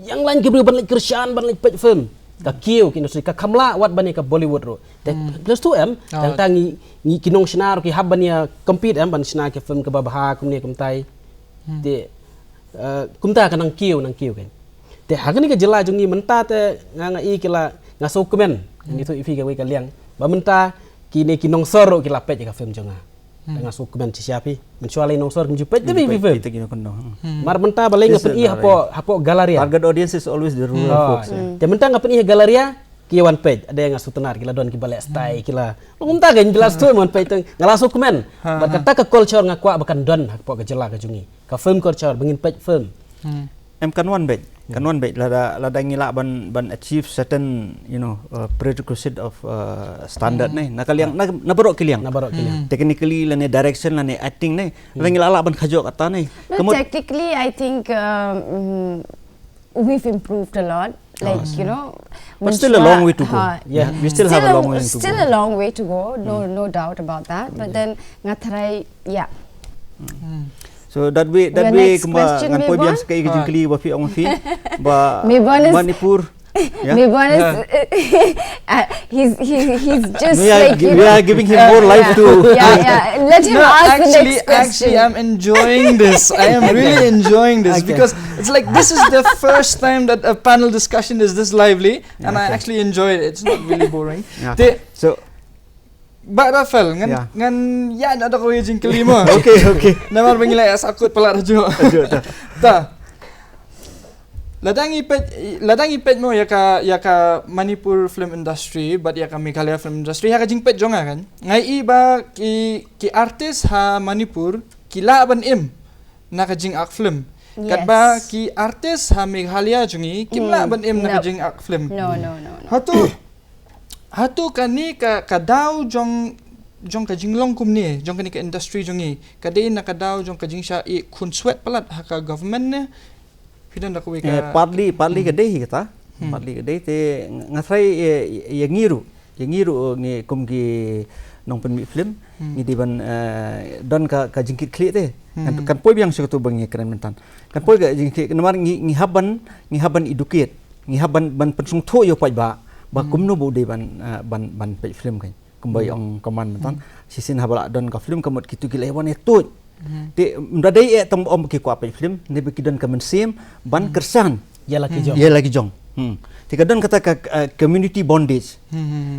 Ïeng lain ki briew ban leit kyrshan, ban leit peit film. Ka kiew ki industry, ka kham lah wat ban ïa ka Bollywood ruh. Te plus tu em, tang tang ngi ngi ki nongshna ruh ki hap ban ïa compete em, ban shna ki film kaba bha kumne kumtai. Te eh, kumta ka nang kiew, nang kiew kan. Te ha kane ka jylla jong ngi mynta te nga nga i ki la nga sngewkmen. Ngi tu i phi kawei ka liang. Ba mynta kine ki nongsor ruh ki la peit ïa ka film jong nga. Te nga sngewkmen shisha phi. Mynshuwa lei nongsor kim ju peit te phi film. Mar mynta balei nga pyn-i hapoh hapoh Galleria. Target audience is always the rural Oh, folks. Yeah. Te mynta nga pyn-i ha Galleria ki wan peit. Ada nga sngewtynnat ki la don ki ba leh stai ki la. Mynta kan ki la sngewtynnat wan peit te nga la sngewkmen. Bad kata ka culture nga kwah ba kan don hapoh ka jylla ka jong ngi. Ka film culture ba ngin peit film. Em kan wan beit, kan wan beit lada lada ngi lah ban ban achieve certain, you know, uh, prerequisite of uh, standard ne. Na ka liang na, na baroh ki liang. Na baroh ki liang. Technically lane direction lane acting ne. Lada ngi lah lah ban khajoh kata ne. No, technically, I think um, mm, we've improved a lot. Like, you know, But still a long way to go. Ha, Yeah. We still have a long way to still go. a long way to go. No, no doubt about that. But then, nga tharai, yeah. So that way, that Your way next kumba question, ngan poi biang Mebon? sa ka jingkylli ba phi ong phi ba Mebon is- Manipur. Yeah. Mebon is, uh, he's, he, he's just We are, like, gi- you we know, are giving him more life to. Yeah, yeah. Let him No, ask actually, the next actually, question. I'm enjoying this. I am really enjoying this Okay. Because it's like this is the first time that a panel discussion is this lively, and I actually enjoy it. It's not really boring. Yeah. Te, So Bah Rafael, ngan Yeah. ngan ïa na da ko jingkylli mo. Okay, okay. Namar ba ngi la ïa sakut palat rajo. Ta. Lada ngi peit, lada ngi peit mo ïa ka, ïa ka Manipur film industry bad ïa ka Meghalaya film industry, ïa ka jingpeit jong nga kan. Nga i ba ki, ki artist ha Manipur ki lah ban im na ka jingak film. Katba Yes. Ki artist ha Meghalaya jong ngi kim lah ban im na ka No. jingak film. No, no, no, no. Hato hato kane ka, ka daw jong, jong ka jinglong kumne, jong kane ka industry jong ngi, ka dei na ka daw jong ka jingshah ïeh khunswet palat ha ka government ne? Phi don da kawei ka Eh, partly, partly ka dei hi kata. Partly ka dei te nga tharai, eh, ïa ngi ruh, ïa ngi ruh, eh, ngi kum ki nongpynmih film, ngi dei ban, eh, don ka, ka jingkitkhlieh te. Kan, kan poi biang sha katu ba ngi kren mynta. Kan poi ka jingkitkhlieh namar ngi, ngi hap ban, ngi hap ban educate, ngi hap ban, ban pynsngewthuh ïa u paidbah ba kumno ba u dei ban, eh, ban, ban peit film kan. Kumba i ong ka man mynta. Shisien haba la don ka film ka mut kitu ki la wan ïa tuid. Te ym da dei eh tang ba ong ki kwah peit film, ne ba ki don ka mynsiem ban kyrshan. Ïa la ki jong. Ïa la ki jong. Hmm. Te ka don kata ka, uh, community bondage.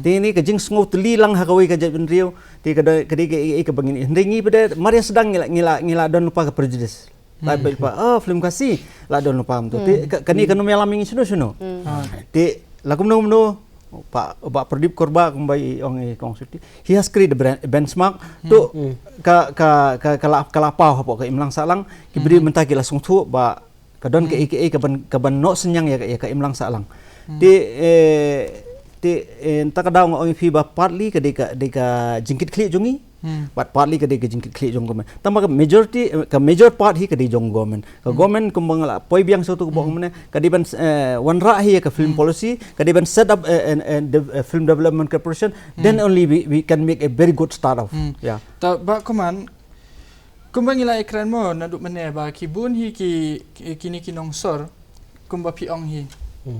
Te ni ka jingsngew tylli lang ha kawei ka jaitbynriew. Te ka dei ka dei ka, ka, ka bangin hynrei ngi ba dei mar ïa sdang ngi la, ngi la, ngi la don lypa ka prejudice. La ba lypa, ah, film Khasi la don lypa mynta. Te ka, kane ka nym ïalam ïa ngi shano shano. Te la kumno kumno, pa, ba Pradip Kurbah kumba i ong i kong Suti. He has created a bren-, benchmark. Tu ka, ka, ka, ka la, ka la paw hapoh ka imlang sahlang. Ki briew mynta ki la sngewthuh ba ka don ka, ka, ka ban, ka ban noh synñiang ïa ka, ïa ka imlang sahlang. Te, eh, te, eh, ta ka daw nga ong ïa phi ba partly ka dei ka, dei ka jingkitkhlieh jong ngi. But partly ka dei ka jingkitkhlieh jong government. Tang ba ka majority, eh, ka major part hi ka dei jong government. Ka government kumba nga la poi biang sha tu ka bok mynne, ka dei ban, eh, wanrah hi ïa ka film policy, ka dei ban set up, eh, an, an, de-, eh, film development corporation, then only we, we can make a very good start of. Yeah. Ta ba kuman, kumba ngi la ïakren mo naduh mynne ba ki bun hi ki, ki, kine ki nongsor, kumba phi ong hi.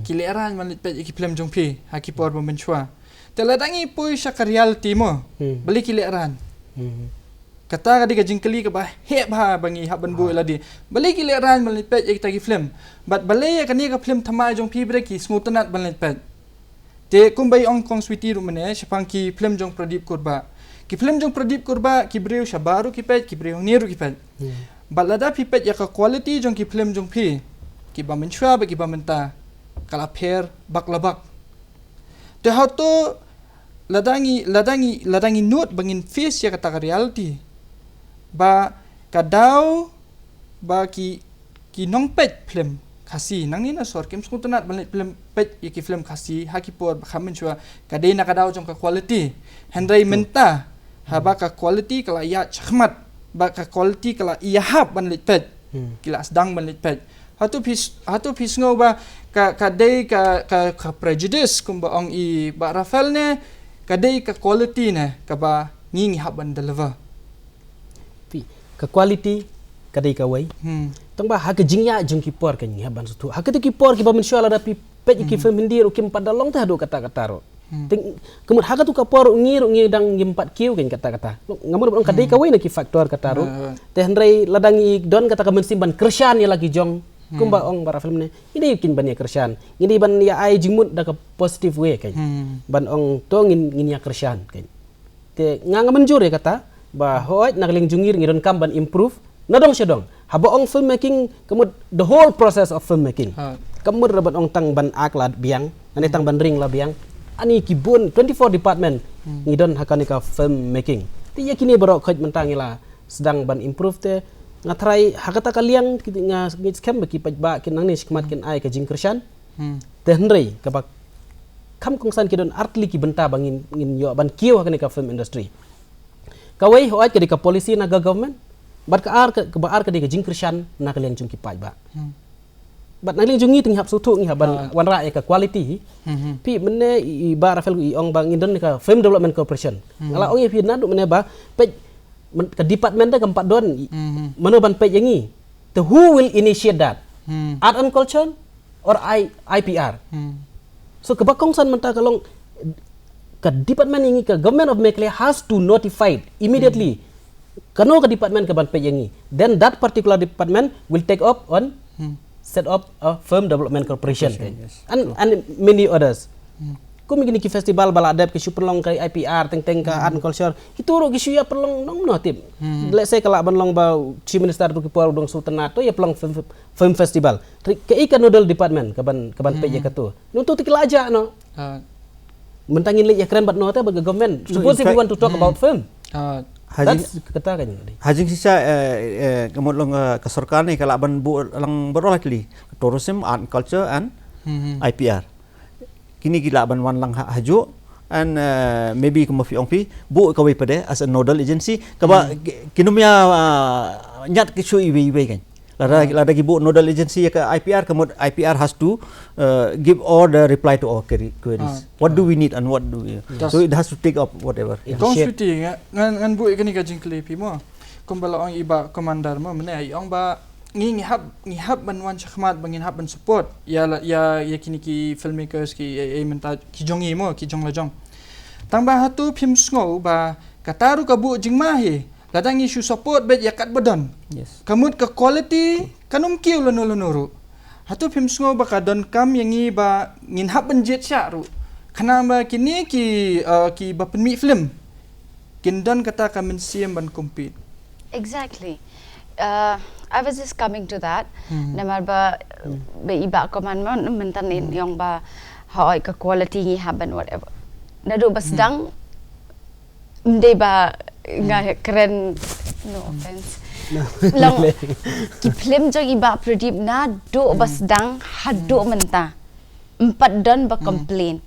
Ki lehraiñ ban leit peit ïa ki film jong phi ha ki por ba mynshuwa. Te lada ngi poi sha ka reality mo, balei ki lehraiñ? Kata ka dei ka jingkylli kaba heh bha ba ngi hap ban buh ïa lade. Balei ki lehraiñ ban leit peit ïa kita ki film? Bad balei ïa kane ka film thymmai jong phi ba dei ki sngewtynnat ban leit peit? Te kumba i ong kong Sweety ruh mynne shaphang ki film jong Pradip Kurbah. Ki film jong Pradip Kurbah ki briew shabar ruh ki peit, ki briew hangne ruh ki peit. Bad lada phi peit ïa ka quality jong ki film jong phi, kiba mynshuwa bad kiba mynta, ka la pher bak la bak. Te hato lada ngi, lada ngi, lada ngi nud ba ngin face ïa kata ka reality ba ka daw ba ki, ki nongpeit film Khasi nangne na sor kim sngewtynnat ban leit film, peit ïa ki film Khasi ha ki por ba kham mynshuwa, ka dei na ka daw jong ka quality. Hynrei mynta Haba ka quality ka la ïaid shakhmat, ba ka quality ka la ïahap ban leit peit. Hmm. Ki la sdang ban leit peit. Hato phi s-, hato phi sngew ba ka, ka dei ka, ka, ka prejudice kumba ong i Bah Raphael ne, ka dei ka quality ne, kaba ngi ngi hap ban deliver. Phi, ka quality ka dei kawei. Hmm. Tang ba ha ka jingïaid jong ki por ka ngi hap ban sngewthuh. Ha kito ki por kiba mynshuwa lada phi peit ki Hmm. film Hindi ruh kim pat da long te haduh katta katta ruh. Hmm. Te, ka mut ha katu ka por ruh ngi ruh ngi dang ngim pat kiew kein katta katta. Nga mut ban ong ka dei Hmm. kawei na ki factor katta ruh. Right, right. Te hynrei lada ngi don kata ka mynsiem ban kyrshan ïa la ki jong. Hmm. Kumba ong Bah Raphael ne. Ngi dei kein ban ïa kyrshan. Ngi dei ban ïa ai jingmut da ka positive way kein. Hmm. Ban ong to ngin, ngin ïa kyrshan kein. Te nga nga mynjur ïa kata, ba hooid na ka liang jong ngi ngi donkam ban improve, na dong sha dong. Haba ong filmmaking, ka mut the whole process of filmmaking. Ha. Ka mut ra ban ong tang ban act la biang, lane tang ban ring la biang. Ani ki bun twenty-four department, Hmm. ngi don ha kane ka filmmaking. Te ïa kine baroh khoit mynta ngi la sdang ban improve te, nga tharai ha kata ka liang, ki, nga, ngi skhem ba ki paidbah, ki nangne shakhmat kin ai ka jingkyrshan. Hmm. Te hynrei, kaba kham kongsan ki don artylli ki bynta ba ngin, ngin ïoh ban kiew ha kane ka film industry. Kawei hooid ka dei ka policy na ka government, bad ka ar ka, kaba ar ka dei ka jingkyrshan na ka liang jong ki paidbah. Hmm. Bad na ka liang jong ngi te ngi hap sngewthuh ngi hap ban Ah. wanrah ïa ka quality. Hmm, hmm. Phi mynne i, i Bah Raphael i ong ba ngin don ka Film Development Corporation. Hmm. Nga la ong ïa phi naduh mynne ba peit myn-, ka department te kam pat don i, Hmm, hmm. mano ban peit ïa ngi. Te who will initiate that? Hmm. Art and culture or I, I P R? Hmm. So kaba kongsan mynta ka long ka department ïa ngi, ka Government of Meghalaya has to notify immediately. Hmm. Kano ka department ka ban peit ïa ngi. Then that particular department will take up on Hmm. set up a film development corporation. Corporation, yes. And, True. and many others. Hmm. Kum kine ki festival ba la dep ki shu pynlong ka I P R, teng teng ka Hmm. art and culture. Kitu ruh ki shu ïa pynlong nongno tip. Hmm. Let's say ka lah ban long ba Chief Minister tu ki por u dang sngewtynnat to ïa pynlong film, film festival. Tri-, kaei ka nodal department ka ban, ka ban peit ïa Hmm. katu. Nangtu te ki la jah noh. Ah. Mynta ngin leit ïakren bad no te bad ka government. So, Suppose in if we fact, want to talk Hmm. about film. Ah. Ha jing, That's kata ka jing. Ha jingshisha, eh, eh, ka mut long, eh, ka sorkar ne ka lah ban buh lang baroh tylli. Tourism, art and culture and Hmm, hmm. I P R. Kine ki lah ban wan lang ha, hajuh. And, eh, maybe kumba phi ong phi, buh kawei pat de as a nodal agency. Kaba Hmm. ki, kin ym ïa, ah, ñiad ki shuh iwei iwei kan. Lada, Hmm. lada ki buh nodal agency ïa ka I P R, ka mut I P R has to, uh, give all the reply to our query-, queries. Ah. What do we need and what do we, Yes. so it has to take up whatever. Initiate. Kong Sweety, nga, ngan, ngan buh ïa kane ka jingkylli phi mo. Kumba la ong i Bah Commander mo, mynne i ong ba ngi, ngi hap, ngi hap ban wan shakhmat, ba ngin hap ban support ïa la, ïa, ïa kine ki filmmakers ki, ïa, ïa mynta ki jong ngi mo, ki jong la jong. Tang ba hato phim sngew ba kata ruh ka buh jingma hi. Lada ngi shu support beit ïa kat ba don. Yes. Ka mut ka quality kan ym kiew lano lano ruh. Hato phim sngew ba ka donkam ïa ngi ba ngin hap ban jied shah ruh. Khnang ba kine ki, uh, kiba pynmih film kin don kata ka mynsiem ban compete. Exactly. Uh, I was just coming to that. Hmm. Namar ba, Hmm. ba i Bah Commander mynta ne Hmm. i ong ba hooid ka quality ngi hap ban whatever. Naduh ba Hmm. sdang Ym dei ba nga kren, no offense. No. Long ki film jong i Bah Pradip naduh ba sdang haduh mynta. Ym pat don ba complain.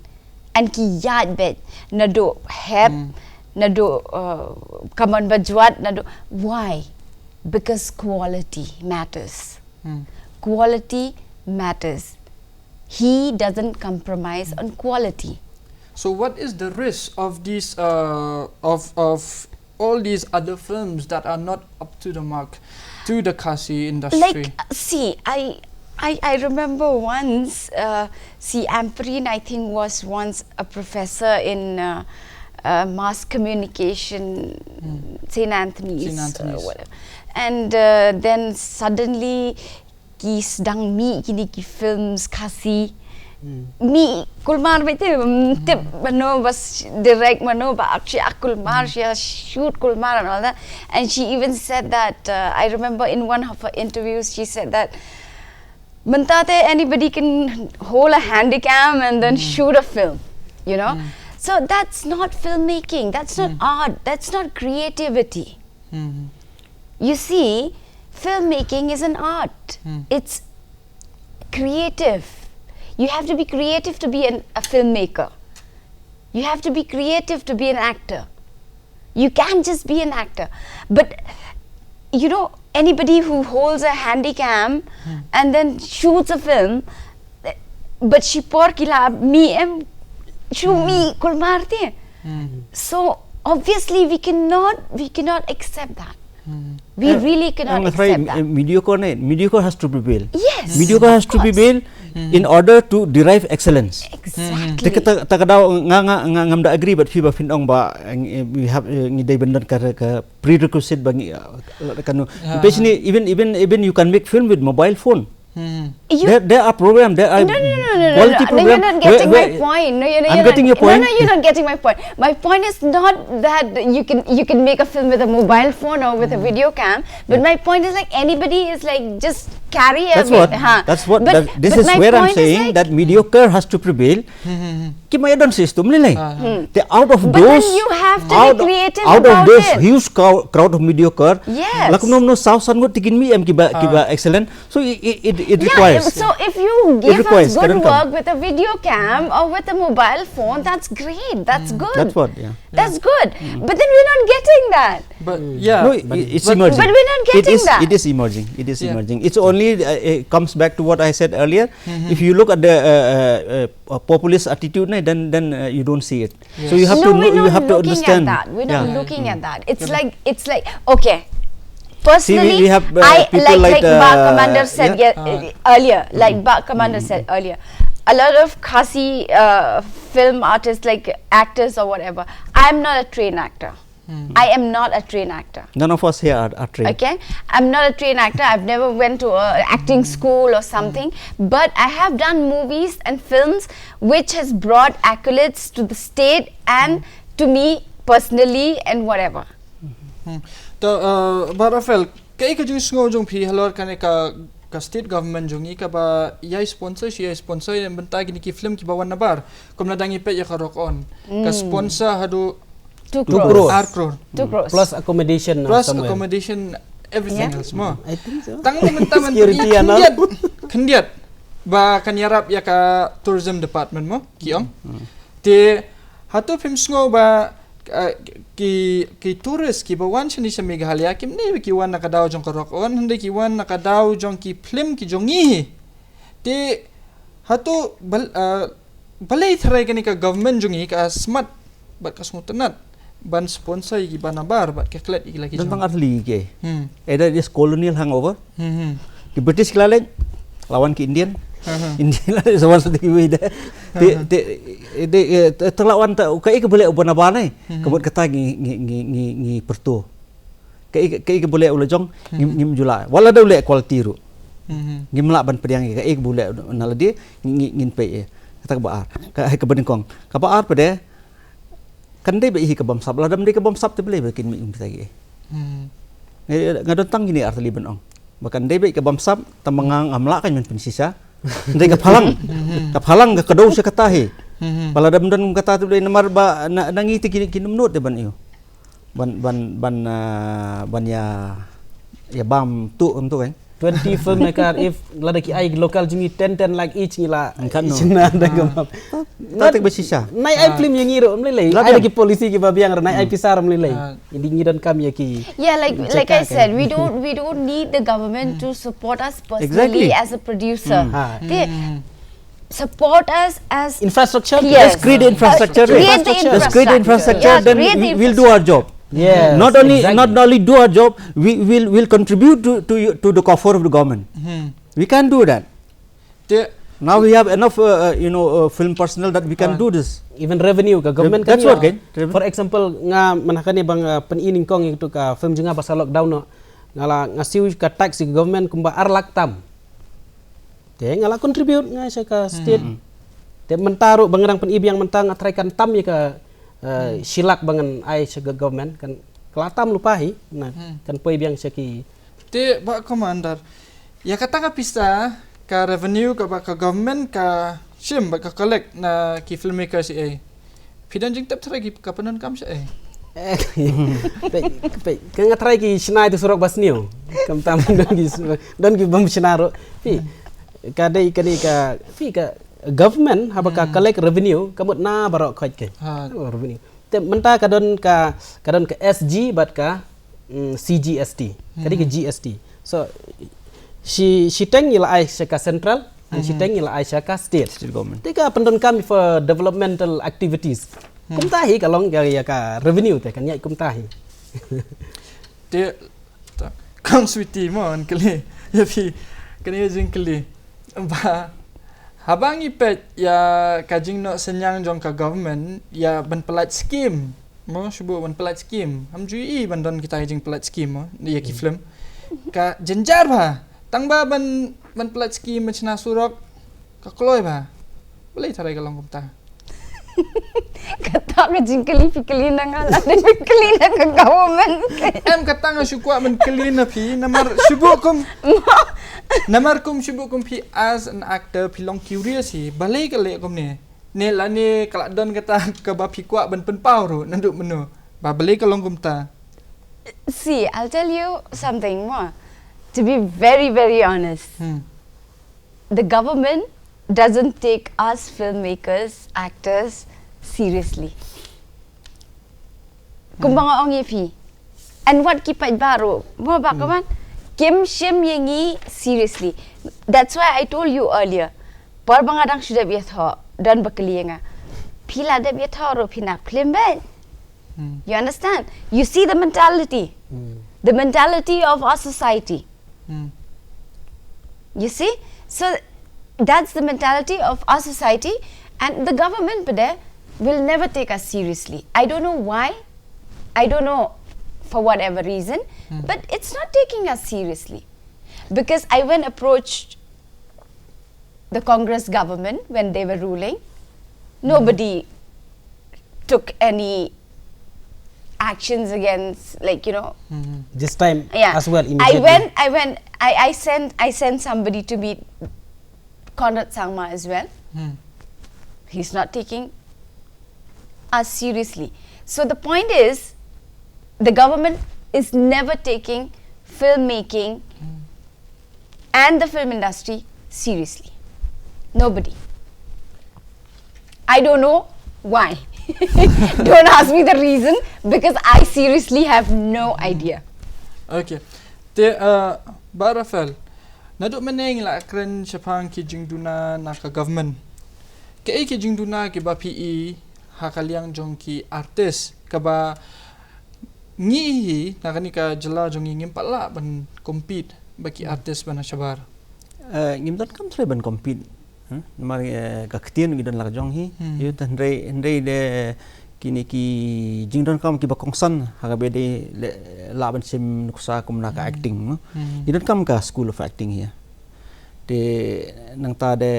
And ki ïaid beit naduh Hep, naduh, uh, Kammon Bajot, naduh. Why? Because quality matters. Hmm. Quality matters. He doesn't compromise on quality. So what is the risk of these, uh, of, of all these other films that are not up to the mark to the Khasi industry? Like, uh, see, I, I, I remember once, uh, see, Ampareen, I think, was once a professor in, uh, uh, mass communication, Hmm. Saint Anthony's, Saint Anthony's. Uh, whatever. And, uh, then suddenly, ki sdang mih kine ki films Khasi. Hmm. Mih kulmar beit te, mm, tip mano ba s-, direct, mano ba act, shi act kulmar, shi shoot kulmar and all that. And she even said that, uh, I remember in one of her interviews, she said that mynta te anybody can hold a handycam and then shoot a film, you know? Hmm. So that's not filmmaking, that's not art, that's not creativity. Hmm. You see, filmmaking is an art. Hmm. It's creative. You have to be creative to be an, a filmmaker. You have to be creative to be an actor. You can just be an actor. But, you know, anybody who holds a handy cam and then shoots a film, but shi por ki la mih em, shu mih kulmar te. So obviously we cannot, we cannot accept that. We really cannot accept that. Mediocre ne, mediocre has to prevail. Yes, Mediocre has to prevail in order to derive excellence. Exactly. Te kata, ta ka daw nga, nga, nga ngam da agree, but phi ba phin ong ba, eh, we have, eh, ngi dei ban don ka, ka prerequisite ba ngi, eh, kano. Page ni, even, even, even you can make film with mobile phone. Hmm. You, There, there are program, there are no, no, no, no, no, quality no, no, program. You're not getting Where- my where- point. No, you're, I'm you're getting not, your point. No, no, you're not getting my point. My point is not that you can, you can make a film with a mobile phone or with a video cam. But my point is, like, anybody is, like, just carry That's away. what. Huh. That's what. But, That, this but is my where I'm point is, saying like, that mediocre has to prevail. Hmm, hmm, hmm. Ki ma don sis tu melilai. Ah, ah. The out of But then those. You have to out, be creative out about of those it. Huge crowd, crowd of mediocre. Yes. Lakum nom no saw san ngut tikin mi em ki ba, ki ba Ah. excellent. So it, it, it, it Yeah, requires. So if you give requires, us good kadang kam. Work with a video cam or with a mobile phone, that's great. That's good. That's what. Yeah. That's good. But then we're not getting that. But yeah. No, it, it's but- emerging. But we're not It getting is, that. It is emerging. It is Yeah. emerging. It's only uh, it comes back to what I said earlier. If you look at the uh, uh, uh, populist attitude, na, then then uh, you don't see it. So you Yes. have No, to know, we're you not have to looking understand. At that. We're not Yeah. looking at that. It's like, it's like, okay. Personally, See, we, we have uh, I people like, like, like uh, Bah Commander said yeah. ye- earlier, like Bah Commander said earlier, a lot of Khasi uh, film artists, like actors or whatever. I'm not a trained actor. I am not a trained actor. None of us here are, are trained. Okay, I'm not a trained actor. I've never went to a acting school or something, but I have done movies and films which has brought accolades to the state and to me personally and whatever. Hmm. To uh, Bah Raphael, kaei ka jingsngew jong phi halor kane ka ka state government jong ngi kaba ïai sponsor shi ïai sponsor ïa bynta kine ki film kiba wan nabar. Kumba dang ïa peit ïa ka Rock On. Ka sponsor haduh Two Two crores. crores. Ar crore. Two crores. Plus accommodation uh, Plus somewhere. Accommodation, everything Yeah. Else mo. I think so. Tang mynta mynta Security and all. Khyndiat. Khyndiat. Ba kan ïarap ïa ka tourism department mo. Ki ong. Te hato phim sngew ba uh, ki ki tourist kiba wan shane sha Meghalaya kim ne ki wan na ka daw jong ka Rock On hynrei ki wan na ka daw jong ki film ki jong ngi. Te hato bal, uh, balei tharai kane ka government jong ngi ka smat bad ka sngewtynnat ban sponsor ïa kiba nabar bad ka klet ïa ki la ki Don jong. Tang Arthly ke. Hmm. Either it is colonial hangover. Hmm. Ki British ki la leit, la wan ki Indian. Hmm. Indian la leit, sa wan sa te ki wei de. Te te te te la wan ta ka ik bele uba nabar ne. Ka mut kata ngi ngi ngi ngi ngi perto. Ka ik ka ik bele u la jong ngim ngim jula. Wala da u leh quality ruh. Hmm. Ngim lah ban pdiang ka ik bele na lade ngi ngin pei. Kata ka ba ar. Ka hai ka banyngkong. Ka ba ar pede. Kan dei ba hi ka bamsap la dam dei ka bamsap te bele ba kin mi um kita ki. Hmm. Nga don tang kine Arthly ban ong. Ba kan dei ba ka bamsap tam nga ngam lah kan men pynshisha. Dei ka phalang. Ka phalang ka kado sha kata hi. Ba la dam don kata te bele namar ba na ngi te kine kine mnut de ban ïoh. Ban ban ban ah, ban ïa ïa bam tu em tu kan. Twenty filmmaker if lada ki ai local jong ngi ten ten lakh each ngi la Kan no. shna da ka map. Ta te ba shisha. Nai ai film ïa ngi ruh mlei lei. Lada Ai da ki ki policy kiba biang ruh nai ai pisa ruh mlei lei. Ah. Indi ngi don kam ïa ki. Yeah, like like I Jaka said, kan. We don't we don't need the government to support us personally Exactly. As a producer. Ha. They support us as Infrastructure. Yes. Just create the infrastructure. Create the Just create the infrastructure. Yeah, Then create the we, we'll do our job. Yes. Not only Exactly. Not only do our job, we will will contribute to to you- to the coffer of the government. Hmm. We can do that. Te Now we have enough, uh, uh, you know, uh, film personnel that we can Ah. Do this. Even revenue ka government That's kan what, ïa- kan? Revenue. For example nga man ha kane ba nga pyn-i nyngkong ïa tu ka film jong nga ba sa lockdown no. Nga la nga siew ka tax ka government kumba ar lak tam. Te nga la contribute nga sha ka state. Te mynta ruh ba nga dang pyn-i biang mynta nga try kan tam ïa ka uh, shi lak ba ngan ai sha ka government kan ka la tam lypa hi na kan poi biang sha ki. Te Bah Commander, ïa kata ka pisa ka revenue kaba ka government ka shim bad ka collect na ki filmmakers ei. Phi don jingtip tharai ki ka pyndonkam shaei? Peit, peit, ka nga tharai ki shna ïa tu surok ba sniew. Kam tam don ki don ki bym shna ruh. Phi ka dei kane ka phi ka government haba ka collect revenue ka mut na baroh khoit ke. Ha. Oh, revenue. Te mynta ka don ka, ka don ka S G bad ka, mm, C G S T. Ka dei ka G S T. So shi, shiteng ngi la ai sha ka central, and shiteng ngi la ai sha ka state. State government. Te ka pyndonkam for developmental activities. Kumta hi ka long ka, ïa ka revenue te kan ïaid kumta hi. Te ta, Kong Sweety mo, ngan kylli ïa phi kane ka jingkylli. Ba haba ngi peit ïa ka jingnoh synñiang jong ka government ïa ban pyllait skim mo, shu buh ban pyllait skim. Ham ju i ban don kita ka jingpyllait skim mo ïa ki film. Ka jynjar bha. Tang ba ban, ban pyllait skim, ban shna surok, ka kloi bha. Balei tharai ka long kumta? Kata ka jingkylli phi kylli na nga, lane phi kylli na ka government? Em, kata nga shu kwah ban kylli na phi, namar shu buh kum, namar kum shu buh kum phi as an actor phi long curious hi, balei ka leh kumne? Ne lane ka la don kata kaba phi kwah ban pynpaw ruh naduh mynno, ba balei ka long kumta? See, I'll tell you something more. To be very, very honest, the government doesn't take us filmmakers, actors seriously. Kumba nga ong ïa phi. And what ki paidbah ruh, mo ba ka man, kim shim ïa ngi seriously. That's why I told you earlier. Por ba nga dang shu dep ïathoh, don ba kylli ïa nga, phi la dep ïathoh ruh phi nang film bad. You understand? You see the mentality. The mentality of our society. You see? So that's the mentality of our society, and the government today will never take us seriously. I don't know why. I don't know for whatever reason, but it's not taking us seriously. Because I went approached the Congress government when they were ruling. Nobody took any actions against, like, you know. This time, yeah, as well, I immediately went, I went, I, I sent, I sent somebody to meet Conrad Sangma as well. He's not taking us seriously. So the point is, the government is never taking filmmaking and the film industry seriously. Nobody. I don't know why. Don't ask me the reason, because I seriously have no idea. Okay. Te, uh, Bah Raphael, naduh mynne ngi la kren shaphang ki jingduna na ka government. Kaei ki jingduna kiba phi i ha ka liang jong ki artist, kaba ngi hi na kane ka jylla jong ngi ngim pat lah ban compete bad ki artist ba na shabar? Eh, ngim donkam trai ban compete. Namar, eh, ka ktien ngi don la ka jong hi. Ïa, hynrei, hynrei de kine ki jingdonkam kiba kongsan ha kaba dei lah ban shim nuksa kum na ka acting, no? Ngi donkam ka School of Acting hi. Te nangta de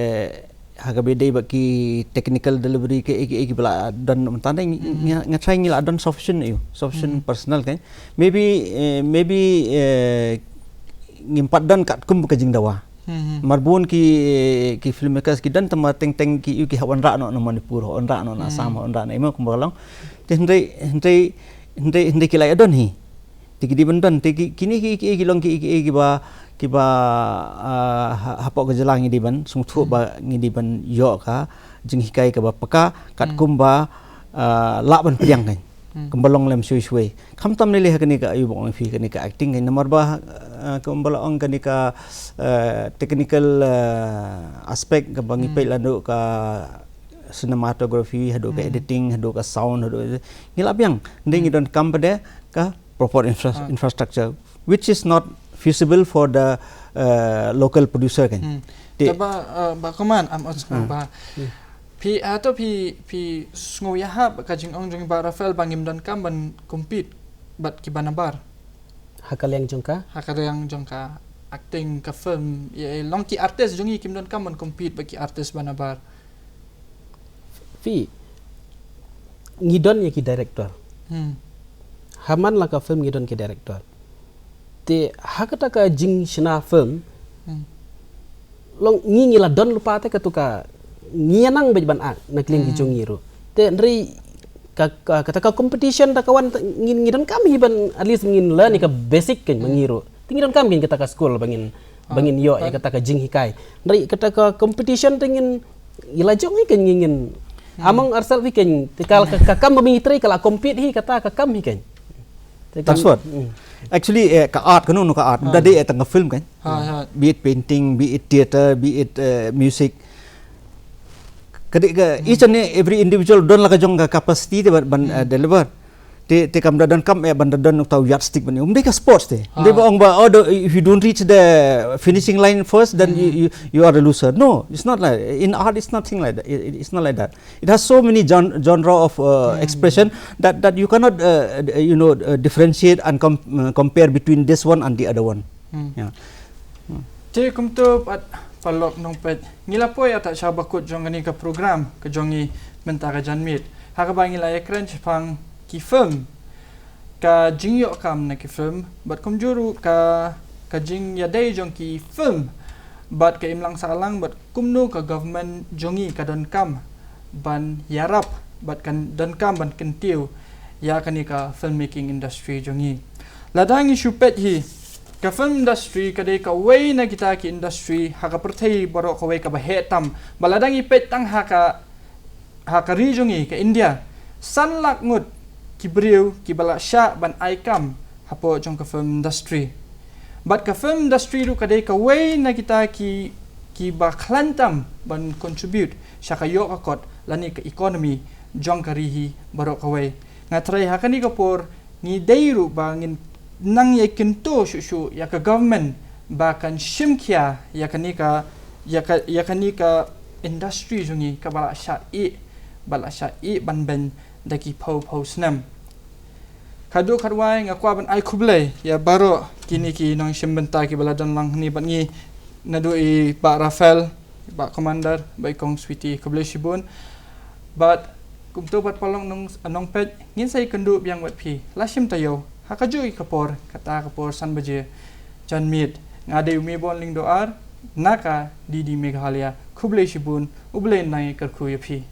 ha kaba dei bad ki technical delivery ki, ki, kiba la don mynta de, nga, nga trai ngi la don sufficient, ïa, sufficient personnel kan. Maybe, eh, maybe, eh, ngim pat don katkum ka jingdawa. Mar bun ki, ki filmmakers ki don tang ba teng teng ki, ki hap wanrah noh na Manipur, hap wanrah noh na Assam, hap wanrah na imo kumba long. Te hynrei, hynrei, hynrei, hynrei ki la ïa don hi. Te ki dei ban don, te ki, kine ki, ki, ki long ki, ki, kiba, kiba, ah, ha, hapoh ka jylla ngi dei ban sngewthuh ba ngi dei ban ïoh ka jinghikai kaba paka katkum ba, ah, lah ban pdiang kan. Kumba long lem shwei shwei. Khamtam lei lei ha kane ka, ïa, ba ong ïa phi kane ka acting kan, namar ba, ah, kumba la ong kane ka, eh, technical, eh, aspect kaba ngi peit la haduh ka cinematography, haduh ka editing, haduh ka sound, haduh, ngi la biang. Hynrei ngi donkam pat de ka proper infra-, infrastructure, which is not feasible for the, uh, local producer kan. Te ba, uh, ba Kaman, am, am, ba. Phi, hato phi, phi sngew ïahap ka jingong jong Bah Raphael ba ngim donkam ban compete bad kiba nabar? Ha ka liang jong ka? Ha ka liang jong ka acting, ka film, ïa, long ki artist jong ngi kim donkam ban compete bad ki artist ba nabar. Phi, ngi don ïa ki director. Ha man la ka film ngi don ki director. Te ha kata ka jingshna film, long ngi, ngi la don lypa te katu ka, ngi ïa nang bad ban act na ka liang ki jong ngi ruh. Te hynrei ka, ka, kata ka competition da ka wan, ngi, ngi donkam hi ban at least ngin learn ïa ka basic kan ma ngi ruh. Te ngi donkam kan kata ka school ba ngin, ba ngin ïoh ïa kata ka jinghikai. Hynrei kata ka competition te ngin, ngi la jong hi kan ngi ngin Among ourselves hi kein, te ka, ka, ka kam ba ngi trei ka la compete hi, kata ka kam hi kein. Te kam- That's what. Hmm. Actually, eh, ka art, kano kano ka art. Ah. Da dei eh tang ka film kan. Ha, ha. Be it painting, be it theatre, be it uh, music. Ka dei ka each and every individual don la ka jong ka capacity te ban, ban uh, deliver. Te te kam da don kam eh ban da don tau yardstick ban. Um dei ka sports te. Ah. Dei ba ong ba, oh, the, if you don't reach the finishing line first, then you, you you are a loser. No, it's not like, in art it's nothing like that. It, it's not like that. It has so many gen- genre of uh, expression that that you cannot uh, you know uh, differentiate and com- uh, compare between this one and the other one. Hmm. Yeah. Te kumto pat paralok nongpeit, ngi la poi ata sha bakut jong kane ka program ka jong ngi mynta ka janmiet, ha kaba ngi la ïakren shaphang ki film, ka jingïoh kam na ki film, bad kumjuh ruh ka, ka jingïadei jong ki film bad ka imlang sahlang, bad kumno ka government jong ngi ka donkam ban ïarap bad ka donkam ban kyntiew ïa kane ka filmmaking industry jong ngi. Lada ngi shu peit hi, ka film industry ka dei kawei na kita ki industry ha ka pyrthei baroh kawei kaba heh tam. Bad lada ngi peit tang ha ka, ha ka ri jong ngi ka India, san lak ngut ki briew kiba la shah ban ai kam hapoh jong ka film industry. Bad ka film industry ruh ka dei kawei na kita ki, kiba khlaiñ tam ban contribute sha ka ïoh ka kot lane ka economy jong ka ri hi baroh kawei. Nga tharai ha kane ka por ngi dei ruh ba ngin nang ïakynduh shuh shuh ïa ka government ba kan shim khia ïa kane ka, ïa ka, ïa kane ka industry jong ngi kaba la shah ïeh, ba la shah ïeh ban beiñ da ki phew phew snem. Khatduh khatwai nga kwah ban ai khublei ïa baroh kine ki nongshim bynta kiba la don lang hangne bad ngi, naduh i Bah Raphael, Bah Commander, Bah i Kong Sweety, khublei shibun. Bad kumto pat paralok nong, nongpeit, ngin sa ïakynduh biang bad phi la shim taïew ha kajuh ka por, kata ka por san baje janmiet. Nga dei u Mebon Lyngdoh Ar na ka D D Meghalaya. Khublei shibun, U Blei un nang ïakyrkhu ïa phi.